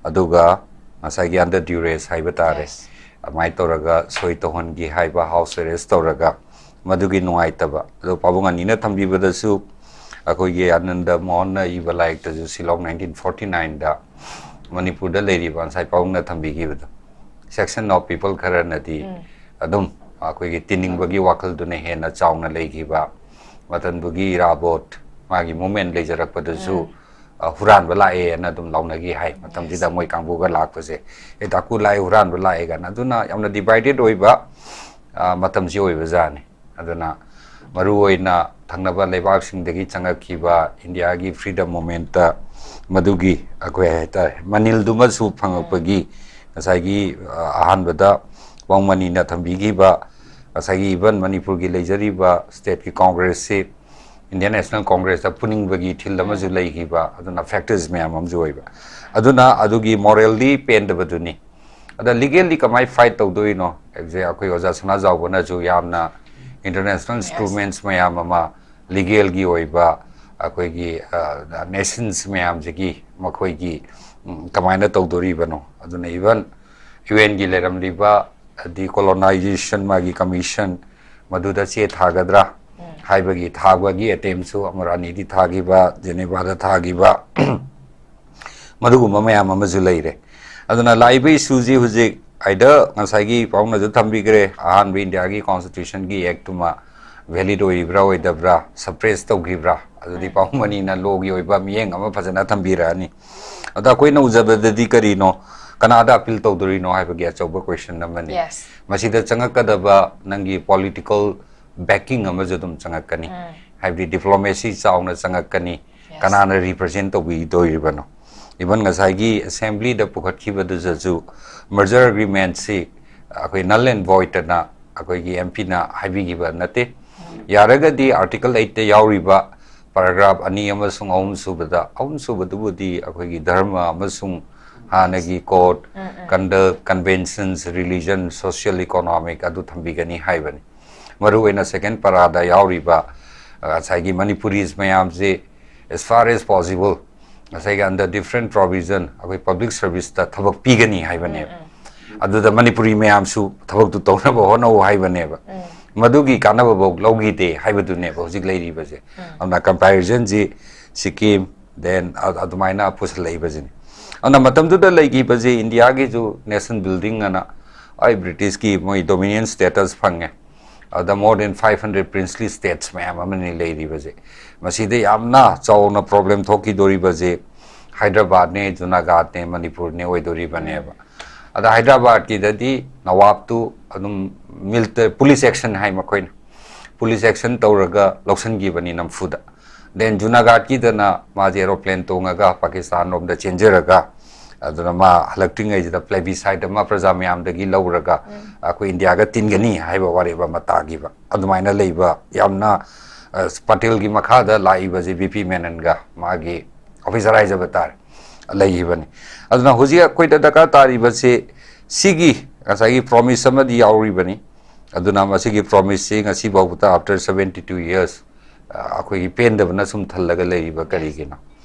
ꯑꯗꯨꯒ ꯉꯁꯥꯏꯒꯤ under duress ꯍꯥꯏꯕ ꯇꯥꯔꯦ, Yes. ꯑꯗꯨꯃꯥꯏꯅ ꯇꯧꯔꯒ ꯁꯣꯏ ꯇꯧꯍꯟꯈꯤ ꯍꯥꯏꯕ, house arrest ꯇꯧꯔꯒ, ꯃꯗꯨꯒꯤ ꯅꯨꯡꯉꯥꯏꯇꯕ꯫ ꯑꯗꯣ ꯄꯥꯕꯨꯡ ꯑꯅꯤꯅ ꯊꯝꯕꯤꯕꯗꯁꯨ ꯑꯩꯈꯣꯏꯒꯤ ꯑꯅꯟꯗ ꯃꯣꯍꯟꯅ ꯏꯕ ꯂꯥꯏꯔꯤꯛꯇꯁꯨ, ꯁꯤꯂꯣꯡ nineteen forty-nine-ꯗ ꯃꯅꯤꯄꯨꯔꯗ ꯂꯩꯔꯤꯕ ꯉꯁꯥꯏ ꯄꯥꯕꯨꯡꯅ ꯊꯝꯕꯤꯈꯤꯕꯗꯣ, section of people ꯈꯔꯅꯗꯤ ꯎꯝ꯫ ꯑꯗꯨꯝ ꯑꯩꯈꯣꯏꯒꯤ ꯇꯤꯟꯅꯤꯡꯕꯒꯤ ꯋꯥꯈꯜꯗꯨꯅ ꯍꯦꯟꯅ ꯆꯥꯎꯅ ꯂꯩꯈꯤꯕ, ꯃꯇꯝꯗꯨꯒꯤ ꯏꯔꯥꯕꯣꯠ, ꯃꯥꯒꯤ movement ꯂꯩꯖꯔꯛꯄꯗꯁꯨ ꯎꯝ꯫ ꯑ, ꯍꯨꯔꯥꯟꯕ ꯂꯥꯛꯑꯦꯅ ꯑꯗꯨꯝ ꯂꯥꯎꯅꯈꯤ ꯍꯥꯏ꯫ ꯃꯇꯝꯁꯤꯗ ꯃꯣꯏ ꯀꯥꯡꯕꯨꯒ ꯂꯥꯛꯄꯁꯦ, "ꯑꯦ, ꯗꯥꯀꯨ ꯂꯥꯛꯑꯦ, ꯍꯨꯔꯥꯟꯕ ꯂꯥꯛꯑꯦ" ꯀꯥꯏꯅ꯫ ꯑꯗꯨꯅ ꯌꯥꯝꯅ divided ꯑꯣꯏꯕ, ꯑ, ꯃꯇꯝꯁꯤ ꯑꯣꯏꯕꯖꯥꯠꯅꯤ꯫ ꯑꯗꯨꯅ ꯃꯔꯨꯑꯣꯏꯅ ꯊꯪꯅꯕ ꯂꯩꯕꯥꯛꯁꯤꯡꯗꯒꯤ ꯆꯪꯉꯛꯈꯤꯕ ꯏꯟꯗꯤꯌꯥꯒꯤ freedom movementꯇ ꯃꯗꯨꯒꯤ ꯑꯩꯈꯣꯏ ꯍꯥꯏꯇꯥꯔꯦ ꯃꯅꯤꯜꯗꯨꯃꯁꯨ ꯐꯪꯉꯛꯄꯒꯤ ꯉꯁꯥꯏꯒꯤ, ꯑ, ꯑꯍꯥꯟꯕꯗ ꯄꯥꯎꯃꯅꯤꯅ ꯊꯝꯕꯤꯈꯤꯕ ꯉꯁꯥꯏꯒꯤ even ꯃꯅꯤꯄꯨꯔꯒꯤ ꯂꯩꯖꯔꯤꯕ stateꯀꯤ congressꯁꯤ Indian National Congressꯇ ꯄꯨꯅꯤꯡꯕꯒꯤ ꯏꯊꯤꯜ ꯑꯃꯁꯨ ꯂꯩꯈꯤꯕ, ꯑꯗꯨꯅ factors ꯃꯌꯥꯝ ꯑꯃꯁꯨ ꯑꯣꯏꯕ꯫ ꯑꯗꯨꯅ ꯑꯗꯨꯒꯤ morally ꯄꯦꯟꯗꯕꯗꯨꯅꯤ꯫ ꯑꯗ legally ꯀꯃꯥꯏ fight ꯇꯧꯗꯣꯏꯅꯣ ꯍꯥꯏꯕꯁꯦ ꯑꯩꯈꯣꯏ ꯑꯣꯖꯥ ꯁꯅꯥꯖꯥꯎꯕꯅꯁꯨ ꯌꯥꯝꯅ international instruments ꯃꯌꯥꯝ ꯑꯃ, legalꯒꯤ ꯑꯣꯏꯕ ꯑꯩꯈꯣꯏꯒꯤ, ꯑ, nations ꯃꯌꯥꯝꯁꯤꯒꯤ ꯃꯈꯣꯏꯒꯤ, ꯎꯝ, ꯀꯃꯥꯏꯅ ꯇꯧꯗꯣꯔꯤꯕꯅꯣ꯫ ꯑꯗꯨꯅ even UNꯒꯤ ꯂꯩꯔꯝꯂꯤꯕ decolonization ꯃꯥꯒꯤ commission ꯃꯗꯨꯗ ꯆꯦ ꯊꯥꯒꯗ꯭ꯔꯥ ꯍꯥꯏꯕꯒꯤ ꯊꯥꯕꯒꯤ attemptꯁꯨ ꯑꯃꯔ ꯑꯅꯤꯗꯤ ꯊꯥꯈꯤꯕ, Genevaꯗ ꯊꯥꯈꯤꯕ, ꯃꯗꯨꯒꯨꯝꯕ ꯃꯌꯥꯝ ꯑꯃꯁꯨ ꯂꯩꯔꯦ꯫ ꯑꯗꯨꯅ ꯂꯥꯛꯏꯕ issueꯁꯤ ꯍꯧꯖꯤꯛ either ꯉꯁꯥꯏꯒꯤ ꯄꯥꯎꯅꯁꯨ ꯊꯝꯕꯤꯈ꯭ꯔꯦ, ꯑꯍꯥꯟꯕ ꯏꯟꯗꯤꯌꯥꯒꯤ constitutionꯒꯤ actꯇꯨꯃ valid ꯑꯣꯏꯔꯤꯕ꯭ꯔꯥ ꯑꯣꯏꯗꯕ꯭ꯔꯥ, suppress ꯇꯧꯈꯤꯕ꯭ꯔꯥ, ꯑꯗꯨꯗꯤ ꯄꯥꯎꯃꯅꯤꯅ lawꯒꯤ ꯑꯣꯏꯕ ꯃꯤꯠꯌꯦꯡ ꯑꯃ ꯐꯖꯅ ꯊꯝꯕꯤꯔꯛꯑꯅꯤ꯫ ꯑꯗ ꯑꯩꯈꯣꯏꯅ ꯎꯖꯕꯗꯗꯤ ꯀꯔꯤꯅꯣ, ꯀꯅꯥꯗ appeal ꯇꯧꯗꯣꯔꯤꯅꯣ ꯍꯥꯏꯕꯒꯤ ꯑꯆꯧꯕ question ꯑꯃꯅꯤ꯫ Yes. ꯃꯁꯤꯗ ꯆꯪꯉꯛꯀꯗꯕ ꯅꯪꯒꯤ political backing ꯑꯃꯁꯨ ꯑꯗꯨꯝ ꯆꯪꯉꯛꯀꯅꯤ꯫ ꯍꯥꯏꯕꯗꯤ diplomacy ꯆꯥꯎꯅ ꯆꯪꯉꯛꯀꯅꯤ꯫ Yes. ꯀꯅꯥꯅ represent ꯇꯧꯕꯤꯗꯣꯔꯤꯕꯅꯣ? Even ꯉꯁꯥꯏꯒꯤ assemblyꯗ ꯄꯨꯈꯠꯈꯤꯕꯗꯨꯗꯁꯨ merger agreementꯁꯤ ꯑꯩꯈꯣꯏ null and voidꯑꯅ ꯑꯩꯈꯣꯏꯒꯤ MPꯅ ꯍꯥꯏꯕꯤꯈꯤꯕ ꯅꯠꯇꯦ꯫ ꯌꯥꯔꯒꯗꯤ article eightꯇ ꯌꯥꯎꯔꯤꯕ paragraph ꯑꯅꯤ ꯑꯃꯁꯨꯡ ꯑꯍꯨꯝ ꯁꯨꯕꯗ, ꯑꯍꯨꯝ ꯁꯨꯕꯗꯨꯕꯨꯗꯤ ꯑꯩꯈꯣꯏꯒꯤ ꯙꯔꯃ ꯑꯃꯁꯨꯡ ꯍꯥꯟꯅꯒꯤ code, conduct, conventions, religion, social, economic ꯑꯗꯨ ꯊꯝꯕꯤꯒꯅꯤ ꯍꯥꯏꯕꯅꯤ꯫ ꯃꯔꯨꯑꯣꯏꯅ second paraꯗ ꯌꯥꯎꯔꯤꯕ, ꯑ, ꯉꯁꯥꯏꯒꯤ Manipuris ꯃꯌꯥꯝꯁꯤ as far as possible ꯉꯁꯥꯏꯒꯤ under different provision ꯑꯩꯈꯣꯏ public serviceꯇ ꯊꯕꯛ ꯄꯤꯒꯅꯤ ꯍꯥꯏꯕꯅꯦꯕ꯫ ꯑꯗꯨꯗ ꯃꯅꯤꯄꯨꯔꯤ ꯃꯌꯥꯝꯁꯨ ꯊꯕꯛꯇꯨ ꯇꯧꯅꯕ ꯍꯣꯠꯅꯧ ꯍꯥꯏꯕꯅꯦꯕ꯫ ꯃꯗꯨꯒꯤ ꯀꯥꯟꯅꯕꯐꯥꯎ ꯂꯧꯈꯤꯗꯦ ꯍꯥꯏꯕꯗꯨꯅꯦꯕ ꯍꯧꯖꯤꯛ ꯂꯩꯔꯤꯕꯁꯦ꯫ ꯑꯗꯨꯅ comparisonꯁꯤ ꯁꯤꯛꯀꯤꯝ, then ꯑ-, ꯑꯗꯨꯃꯥꯏꯅ ꯄꯨꯁꯜꯂꯛꯏꯕꯁꯤꯅꯤ꯫ ꯑꯗꯨꯅ ꯃꯇꯝꯗꯨꯗ ꯂꯩꯈꯤꯕꯁꯦ ꯏꯟꯗꯤꯌꯥꯒꯤꯁꯨ nation building ꯑꯅ ꯑꯩ Britishꯀꯤ ꯃꯣꯏ dominion status ꯐꯪꯉꯦ꯫ ꯑꯗ more than five hundred princely states ꯃꯌꯥꯝ ꯑꯃꯅꯤ ꯂꯩꯔꯤꯕꯁꯦ꯫ ꯃꯁꯤꯗ ꯌꯥꯝꯅ ꯆꯥꯎꯅ problem ꯊꯣꯛꯈꯤꯗꯣꯔꯤꯕꯁꯦ ꯍꯥꯏꯗ꯭ꯔꯕꯥꯗꯅꯦ, ꯖꯨꯅꯥꯒꯥꯗꯅꯦ, ꯃꯅꯤꯄꯨꯔꯅꯦ ꯑꯣꯏꯗꯣꯔꯤꯕꯅꯦꯕ꯫ ꯑꯗ ꯍꯥꯏꯗ꯭ꯔꯕꯥꯗꯀꯤꯗꯗꯤ ꯅꯋꯥꯕꯇꯨ ꯑꯗꯨꯝ military police action ꯍꯥꯏ ꯃꯈꯣꯏꯅ꯫ Police action ꯇꯧꯔꯒ ꯂꯧꯁꯤꯟꯈꯤꯕꯅꯤ ꯅꯝꯐꯨꯗ꯫ Then ꯖꯨꯅꯥꯒꯥꯗꯀꯤꯗꯅ ꯃꯥꯁꯦ aeroplane ꯇꯣꯡꯉꯒ ꯄꯥꯀꯤꯁꯇꯥꯟ ꯔꯣꯝꯗ ꯆꯦꯟꯖꯔꯒ, ꯑꯗꯨꯅ ꯃꯥ ꯍꯜꯂꯛꯇ꯭ꯔꯤꯉꯩꯁꯤꯗ plebiscite ꯑꯃ ꯄ꯭ꯔꯖꯥ ꯃꯌꯥꯝꯗꯒꯤ ꯂꯧꯔꯒ ꯑꯩꯈꯣꯏ ꯏꯟꯗꯤꯌꯥꯒ ꯇꯤꯟꯒꯅꯤ ꯍꯥꯏꯕ ꯋꯥꯔꯦꯞ ꯑꯃ ꯇꯥꯈꯤꯕ꯫ ꯑꯗꯨꯃꯥꯏꯅ ꯂꯩꯕ ꯌꯥꯝꯅ, ꯑ, ꯄꯇꯦꯜꯒꯤ ꯃꯈꯥꯗ ꯂꯥꯛꯏꯕꯁꯦ ꯕꯤ ꯄꯤ ꯃꯦꯅꯟꯒ ꯃꯥꯒꯤ officer ꯍꯥꯏꯖꯕ ꯇꯥꯔꯦ, ꯂꯩꯈꯤꯕꯅꯤ꯫ ꯑꯗꯨꯅ ꯍꯧꯖꯤꯛ ꯑꯩꯈꯣꯏꯗ ꯗꯔꯀꯥꯔ ꯇꯥꯔꯤꯕꯁꯦ ꯁꯤꯒꯤ ꯉꯁꯥꯏꯒꯤ promise ꯑꯃꯗꯤ ꯌꯥꯎꯔꯤꯕꯅꯤ꯫ ꯑꯗꯨꯅ ꯃꯁꯤꯒꯤ promiseꯁꯤ ꯉꯁꯤ ꯐꯥꯎꯕꯗ after seventy two years, ꯑ, ꯑꯩꯈꯣꯏꯒꯤ ꯄꯦꯟꯗꯕꯅ ꯁꯨꯝ ꯊꯜꯂꯒ ꯂꯩꯔꯤꯕ ꯀꯔꯤꯒꯤꯅꯣ?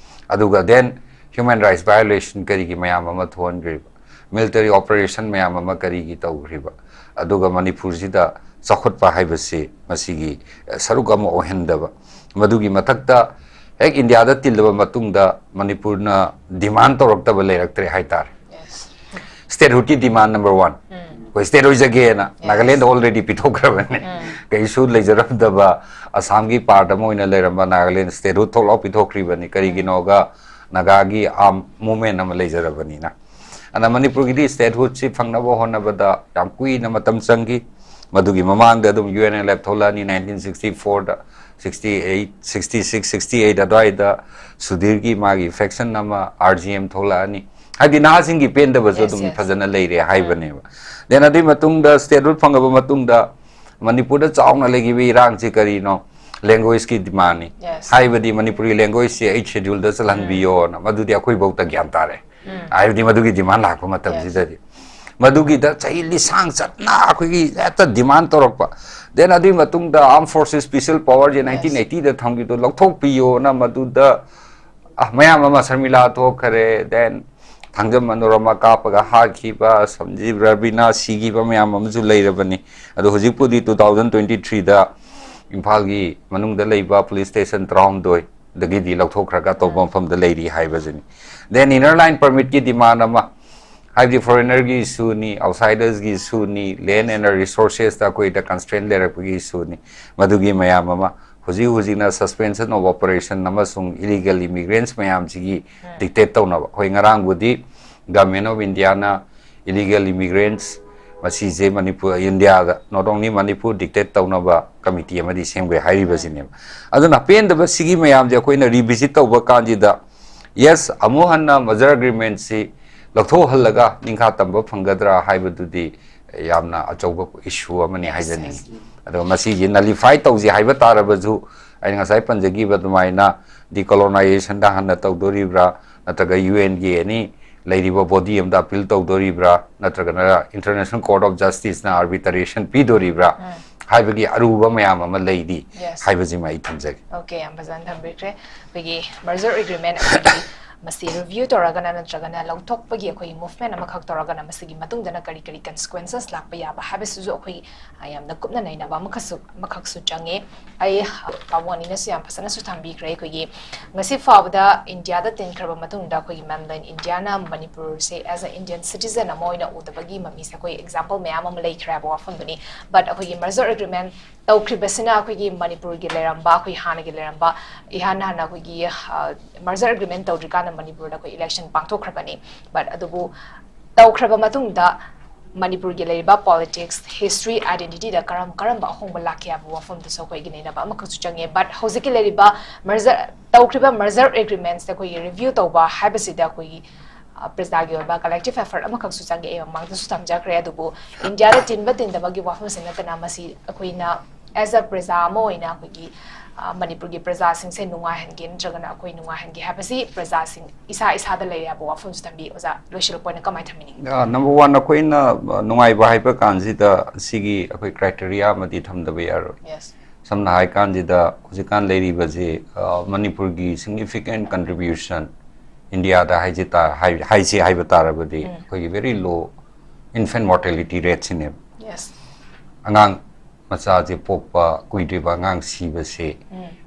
ꯑꯗꯨꯒ then human rights violation ꯀꯔꯤꯒꯤ ꯃꯌꯥꯝ ꯑꯃ ꯊꯣꯛꯍꯟꯈ꯭ꯔꯤꯕ? Military operation ꯃꯌꯥꯝ ꯑꯃ ꯀꯔꯤꯒꯤ ꯇꯧꯈ꯭ꯔꯤꯕ? ꯑꯗꯨꯒ ꯃꯅꯤꯄꯨꯔꯁꯤꯗ ꯆꯥꯎꯈꯠꯄ ꯍꯥꯏꯕꯁꯤ ꯃꯁꯤꯒꯤ, ꯑ, ꯁꯔꯨꯛ ꯑꯃ ꯑꯣꯏꯍꯟꯗꯕ꯫ ꯃꯗꯨꯒꯤ ꯃꯊꯛꯇ ꯍꯦꯛ ꯏꯟꯗꯤꯌꯥꯗ ꯇꯤꯜꯂꯕ ꯃꯇꯨꯡꯗ ꯃꯅꯤꯄꯨꯔꯅ demand ꯇꯧꯔꯛꯇꯕ ꯂꯩꯔꯛꯇ꯭ꯔꯦ ꯍꯥꯏꯇꯥꯔꯦ꯫ Statehoodꯀꯤ demand number one꯫ ꯑꯩꯈꯣꯏ state ꯑꯣꯏꯖꯒꯦꯅ ꯅꯥꯒꯥꯂꯦꯟꯗ already ꯄꯤꯊꯣꯛꯈ꯭ꯔꯕꯅꯤ꯫ ꯀꯩꯁꯨ ꯂꯩꯖꯔꯝꯗꯕ ꯑꯁꯥꯝꯒꯤ part ꯑꯃ ꯑꯣꯏꯅ ꯂꯩꯔꯝꯕ ꯅꯥꯒꯥꯂꯦꯟ statehood ꯊꯣꯛꯂꯥꯎ ꯄꯤꯊꯣꯛꯈ꯭ꯔꯤꯕꯅꯤ꯫ ꯀꯔꯤꯒꯤꯅꯣꯒ ꯅꯥꯒꯥꯒꯤ arm movement ꯑꯃ ꯂꯩꯖꯔꯕꯅꯤꯅ꯫ ꯑꯗ ꯃꯅꯤꯄꯨꯔꯒꯤꯗꯤ statehoodꯁꯤ ꯐꯪꯅꯕ ꯍꯣꯠꯅꯕꯗ ꯌꯥꯝ ꯀꯨꯏꯅ ꯃꯇꯝ ꯆꯪꯈꯤ꯫ ꯃꯗꯨꯒꯤ ꯃꯃꯥꯡꯗ ꯑꯗꯨꯝ ꯌꯨ ꯑꯦꯟ ꯑꯦꯜ ꯑꯦꯐ ꯊꯣꯛꯂꯛꯑꯅꯤ nineteen sixty fourꯗ, sixty eight, sixty six, sixty eight ꯑꯗꯨꯋꯥꯏꯗ ꯁꯨꯙꯤꯔꯒꯤ ꯃꯥꯒꯤ faction ꯑꯃ ꯑꯥꯔ ꯖꯤ ꯑꯦꯝ ꯊꯣꯛꯂꯛꯑꯅꯤ꯫ ꯍꯥꯏꯗꯤ ꯅꯍꯥꯁꯤꯡꯒꯤ ꯄꯦꯟꯗꯕꯁꯨ ꯑꯗꯨꯝ ꯐꯖꯅ ꯂꯩꯔꯦ ꯍꯥꯏꯕꯅꯦꯕ꯫ Then ꯑꯗꯨꯒꯤ ꯃꯇꯨꯡꯗ statehood ꯐꯪꯉꯕ ꯃꯇꯨꯡꯗ ꯃꯅꯤꯄꯨꯔꯗ ꯆꯥꯎꯅ ꯂꯩꯈꯤꯕ ꯏꯔꯥꯡꯁꯤ ꯀꯔꯤꯅꯣ? Languageꯀꯤ demandꯅꯤ꯫ ꯍꯥꯏꯕꯗꯤ ꯃꯅꯤꯄꯨꯔꯤ languageꯁꯤ eighth scheduleꯗ ꯆꯜꯍꯟꯕꯤꯌꯣꯅ, ꯃꯗꯨꯗꯤ ꯑꯩꯈꯣꯏꯐꯧꯗ ꯒ꯭ꯌꯥꯟ ꯇꯥꯔꯦ꯫ ꯍꯥꯏꯕꯗꯤ ꯃꯗꯨꯒꯤ demand ꯂꯥꯛꯄ ꯃꯇꯝꯁꯤꯗꯗꯤ꯫ ꯃꯗꯨꯒꯤꯗ ꯆꯍꯤ ꯂꯤꯁꯥꯡ ꯆꯠꯅ ꯑꯩꯈꯣꯏꯒꯤ ꯍꯦꯛꯇ demand ꯇꯧꯔꯛꯄ꯫ Then ꯑꯗꯨꯒꯤ ꯃꯇꯨꯡꯗ Armed Forces Special Powerꯁꯦ nineteen eightyꯗ ꯊꯝꯈꯤꯕꯗꯣ ꯂꯧꯊꯣꯛꯄꯤꯌꯣꯅ ꯃꯗꯨꯗ, ꯑ, ꯃꯌꯥꯝ ꯑꯃ ꯁꯔꯃꯤꯂꯥ ꯊꯣꯛꯈꯔꯦ, then ꯊꯥꯡꯖꯝ ꯃꯅꯣꯔꯃꯥ ꯀꯥꯞꯄꯒ ꯍꯥꯠꯈꯤꯕ, ꯁꯟꯖꯤꯕ ꯔꯕꯤꯅꯥ ꯁꯤꯈꯤꯕ ꯃꯌꯥꯝ ꯑꯃꯁꯨ ꯂꯩꯔꯕꯅꯤ꯫ ꯑꯗꯣ ꯍꯧꯖꯤꯛꯄꯨꯗꯤ two thousand twenty threeꯗ ꯏꯝꯐꯥꯜꯒꯤ ꯃꯅꯨꯡꯗ ꯂꯩꯕ police station ꯇꯔꯥꯍꯨꯝꯗꯣꯏꯗꯒꯤꯗꯤ ꯂꯧꯊꯣꯛꯈ꯭ꯔꯒ ꯑꯇꯣꯞꯄ ꯃꯐꯝꯗ ꯂꯩꯔꯤ ꯍꯥꯏꯕꯁꯤꯅꯤ꯫ Then inner line permitꯀꯤ demand ꯑꯃ, ꯍꯥꯏꯕꯗꯤ foreignerꯒꯤ issueꯅꯤ, outsidersꯒꯤ issueꯅꯤ, land and resourcesꯇ ꯑꯩꯈꯣꯏꯗ constraint ꯂꯩꯔꯛꯄꯒꯤ issueꯅꯤ꯫ ꯃꯗꯨꯒꯤ ꯃꯌꯥꯝ ꯑꯃ ꯍꯧꯖꯤꯛ ꯍꯧꯖꯤꯛꯅ suspension of operation ꯑꯃꯁꯨꯡ illegal immigrants ꯃꯌꯥꯝꯁꯤꯒꯤ dictate ꯇꯧꯅꯕ꯫ ꯑꯩꯈꯣꯏ ꯉꯔꯥꯡꯕꯨꯗꯤ Government of Indiaꯅ illegal immigrants ꯃꯁꯤꯁꯦ ꯃꯅꯤꯄꯨꯔ, ꯏꯟꯗꯤꯌꯥꯗ, not only ꯃꯅꯤꯄꯨꯔ, dictate ꯇꯧꯅꯕ committee ꯑꯃꯗꯤ ꯁꯦꯝꯈ꯭ꯔꯦ ꯍꯥꯏꯔꯤꯕꯁꯤꯅꯦꯕ꯫ ꯑꯗꯨꯅ ꯑꯄꯦꯟꯗꯕ ꯁꯤꯒꯤ ꯃꯌꯥꯝꯁꯦ ꯑꯩꯈꯣꯏꯅ revisit ꯇꯧꯕ ꯀꯥꯟꯁꯤꯗ, yes, ꯑꯃꯨꯛ ꯍꯟꯅ merger agreementꯁꯤ ꯂꯧꯊꯣꯛꯍꯜꯂꯒ ꯅꯤꯡꯈꯥ ꯇꯝꯕ ꯐꯪꯒꯗ꯭ꯔꯥ ꯍꯥꯏꯕꯗꯨꯗꯤ ꯌꯥꯝꯅ ꯑꯆꯧꯕ issue ꯑꯃꯅꯤ ꯍꯥꯏꯖꯅꯤꯡꯉꯤ꯫ ꯑꯗꯣ ꯃꯁꯤꯁꯤ nullify ꯇꯧꯁꯤ ꯍꯥꯏꯕ ꯇꯥꯔꯕꯁꯨ, ꯑꯩꯅ ꯉꯁꯥꯏ ꯄꯟꯖꯈꯤꯕ ꯑꯗꯨꯃꯥꯏꯅ decolonizationꯗ ꯍꯥꯟꯅ ꯇꯧꯗꯣꯔꯤꯕ꯭ꯔꯥ, ꯅꯠꯇ꯭ꯔꯒ UNꯒꯤ any ꯂꯩꯔꯤꯕ body ꯑꯃꯗ appeal ꯇꯧꯗꯣꯔꯤꯕ꯭ꯔꯥ, ꯅꯠꯇ꯭ꯔꯒꯅ International Court of Justiceꯅ arbitration ꯄꯤꯗꯣꯔꯤꯕ꯭ꯔꯥ ꯍꯥꯏꯕꯒꯤ ꯑꯔꯨꯕ ꯃꯌꯥꯝ ꯑꯃ ꯂꯩꯔꯤ ꯍꯥꯏꯕꯁꯤꯃ ꯑꯩ ꯊꯝꯖꯒꯦ꯫ Okay, ꯌꯥꯝ ꯐꯖꯅ ꯊꯝꯕꯤꯈ꯭ꯔꯦ꯫ ꯑꯩꯈꯣꯏꯒꯤ merger agreement ꯑꯃꯗꯤ ꯃꯁꯤ review ꯇꯧꯔꯒꯅ ꯅꯠꯇ꯭ꯔꯒꯅ ꯂꯧꯊꯣꯛꯄꯒꯤ ꯑꯩꯈꯣꯏꯒꯤ movement ꯑꯃꯈꯛ ꯇꯧꯔꯒꯅ ꯃꯁꯤꯒꯤ ꯃꯇꯨꯡꯗꯅ ꯀꯔꯤ ꯀꯔꯤ consequences ꯂꯥꯛꯄ ꯌꯥꯕ ꯍꯥꯏꯕꯁꯤꯁꯨ ꯑꯩꯈꯣꯏ, ꯑ, ꯌꯥꯝꯅ ꯀꯨꯞꯅ ꯅꯩꯅꯕ ꯑꯃꯈꯛꯁꯨ, ꯑꯃꯈꯛꯁꯨ ꯆꯪꯉꯦ꯫ ꯑꯩ, ꯄꯥꯕꯨꯡ ꯑꯅꯤꯅꯁꯨ ꯌꯥꯝ ꯐꯖꯅꯁꯨ ꯊꯝꯕꯤꯈ꯭ꯔꯦ꯫ ꯑꯩꯈꯣꯏꯒꯤ ꯉꯁꯤ ꯐꯥꯎꯕꯗ ꯏꯟꯗꯤꯌꯥꯗ ꯇꯤꯟꯈ꯭ꯔꯕ ꯃꯇꯨꯡꯗ ꯑꯩꯈꯣꯏꯒꯤ mainland ꯏꯟꯗꯤꯌꯥꯅ ꯃꯅꯤꯄꯨꯔꯁꯦ as a Indian citizen ꯑꯃ ꯑꯣꯏꯅ ꯎꯗꯕꯒꯤ ꯃꯃꯤꯁꯦ ꯑꯩꯈꯣꯏ example ꯃꯌꯥꯝ ꯑꯃ ꯂꯩꯈ꯭ꯔꯦ ꯍꯥꯏꯕ ꯋꯥꯐꯝꯗꯨꯅꯤ꯫ But ꯑꯩꯈꯣꯏꯒꯤ merger agreement ꯇꯧꯈ꯭ꯔꯤꯕꯁꯤꯅ ꯑꯩꯈꯣꯏꯒꯤ ꯃꯅꯤꯄꯨꯔꯒꯤ ꯂꯩꯔꯝꯕ, ꯑꯩꯈꯣꯏ ꯍꯥꯟꯅꯒꯤ ꯂꯩꯔꯝꯕ, ꯏꯍꯥꯟ ꯍꯥꯟꯅ ꯑꯩꯈꯣꯏꯒꯤ, ꯑ, merger agreement ꯇꯧꯗ꯭ꯔꯤꯀꯥꯟꯗ ꯃꯅꯤꯄꯨꯔꯗ ꯑꯩꯈꯣꯏ election ꯄꯥꯡꯊꯣꯛꯈ꯭ꯔꯕꯅꯤ꯫ But ꯑꯗꯨꯕꯨ ꯇꯧꯈ꯭ꯔꯕ ꯃꯇꯨꯡꯗ ꯃꯅꯤꯄꯨꯔꯒꯤ ꯂꯩꯔꯤꯕ politics, history, identityꯗ ꯀꯔꯝ ꯀꯔꯝꯕ ꯑꯍꯣꯡꯕ ꯂꯥꯛꯀꯦ ꯍꯥꯏꯕ ꯋꯥꯐꯝꯗꯨꯁꯨ ꯑꯩꯈꯣꯏꯒꯤ ꯅꯩꯅꯕ ꯑꯃꯈꯛꯁꯨ ꯆꯪꯉꯦ꯫ But ꯍꯧꯖꯤꯛꯀꯤ ꯂꯩꯔꯤꯕ merger, ꯇꯧꯈ꯭ꯔꯤꯕ merger agreementsꯇ ꯑꯩꯈꯣꯏꯒꯤ review ꯇꯧꯕ ꯍꯥꯏꯕꯁꯤꯗ ꯑꯩꯈꯣꯏꯒꯤ, ꯑ, ꯄ꯭ꯔꯖꯥꯒꯤ ꯑꯣꯏꯕ collective effort ꯑꯃꯈꯛꯁꯨ ꯆꯪꯉꯦ, ꯑꯩ ꯃꯃꯥꯡꯗꯁꯨ ꯊꯝꯖꯈ꯭ꯔꯦ꯫ ꯑꯗꯨꯕꯨ ꯏꯟꯗꯤꯌꯥꯗ ꯇꯤꯟꯕ ꯇꯤꯟꯗꯕꯒꯤ ꯋꯥꯐꯝꯁꯤ ꯅꯠꯇꯅ ꯃꯁꯤ ꯑꯩꯈꯣꯏꯅ as a ꯄ꯭ꯔꯖꯥ ꯑꯃ ꯑꯣꯏꯅ ꯑꯩꯈꯣꯏꯒꯤ, ꯑ, ꯃꯅꯤꯄꯨꯔꯒꯤ ꯄ꯭ꯔꯖꯥꯁꯤꯡꯁꯦ ꯅꯨꯡꯉꯥꯏꯍꯟꯒꯦ ꯅꯠꯇ꯭ꯔꯒꯅ ꯑꯩꯈꯣꯏ ꯅꯨꯡꯉꯥꯏꯍꯟꯒꯦ ꯍꯥꯏꯕꯁꯤ ꯄ꯭ꯔꯖꯥꯁꯤꯡ ꯏꯁꯥ ꯏꯁꯥꯗ ꯂꯩꯔꯦ ꯍꯥꯏꯕ ꯋꯥꯐꯝꯁꯨ ꯊꯝꯕꯤ꯫ ꯑꯣꯖꯥ, ꯂꯣꯏꯁꯤꯜꯂꯛꯄ ꯑꯣꯏꯅ ꯀꯃꯥꯏꯅ ꯊꯝꯕꯤꯅꯤꯡꯉꯤ? ꯑ, number one, ꯑꯩꯈꯣꯏꯅ, ꯑ, ꯅꯨꯡꯉꯥꯏꯕ ꯍꯥꯏꯕ ꯀꯥꯟꯁꯤꯗ ꯁꯤꯒꯤ ꯑꯩꯈꯣꯏ criteria ꯑꯃꯗꯤ ꯊꯝꯗꯕ ꯌꯥꯔꯣꯏ꯫ Yes. ꯁꯝꯅ ꯍꯥꯏ ꯀꯥꯟꯁꯤꯗ ꯍꯧꯖꯤꯛꯀꯥꯟ ꯂꯩꯔꯤꯕꯁꯤ, ꯑ, ꯃꯅꯤꯄꯨꯔꯒꯤ significant contribution ꯏꯟꯗꯤꯌꯥꯗ ꯍꯥꯏꯁꯤ ꯇꯥ-, ꯍꯥꯏ-, ꯍꯥꯏꯁꯤ ꯍꯥꯏꯕ ꯇꯥꯔꯕꯗꯤ ꯑꯩꯈꯣꯏꯒꯤ very low infant mortality rateꯁꯤꯅꯦꯕ꯫ Yes. ꯑꯉꯥꯡ ꯃꯆꯥꯁꯦ ꯄꯣꯛꯄ ꯀꯨꯏꯗ꯭ꯔꯤꯕ ꯑꯉꯥꯡ ꯁꯤꯕꯁꯦ,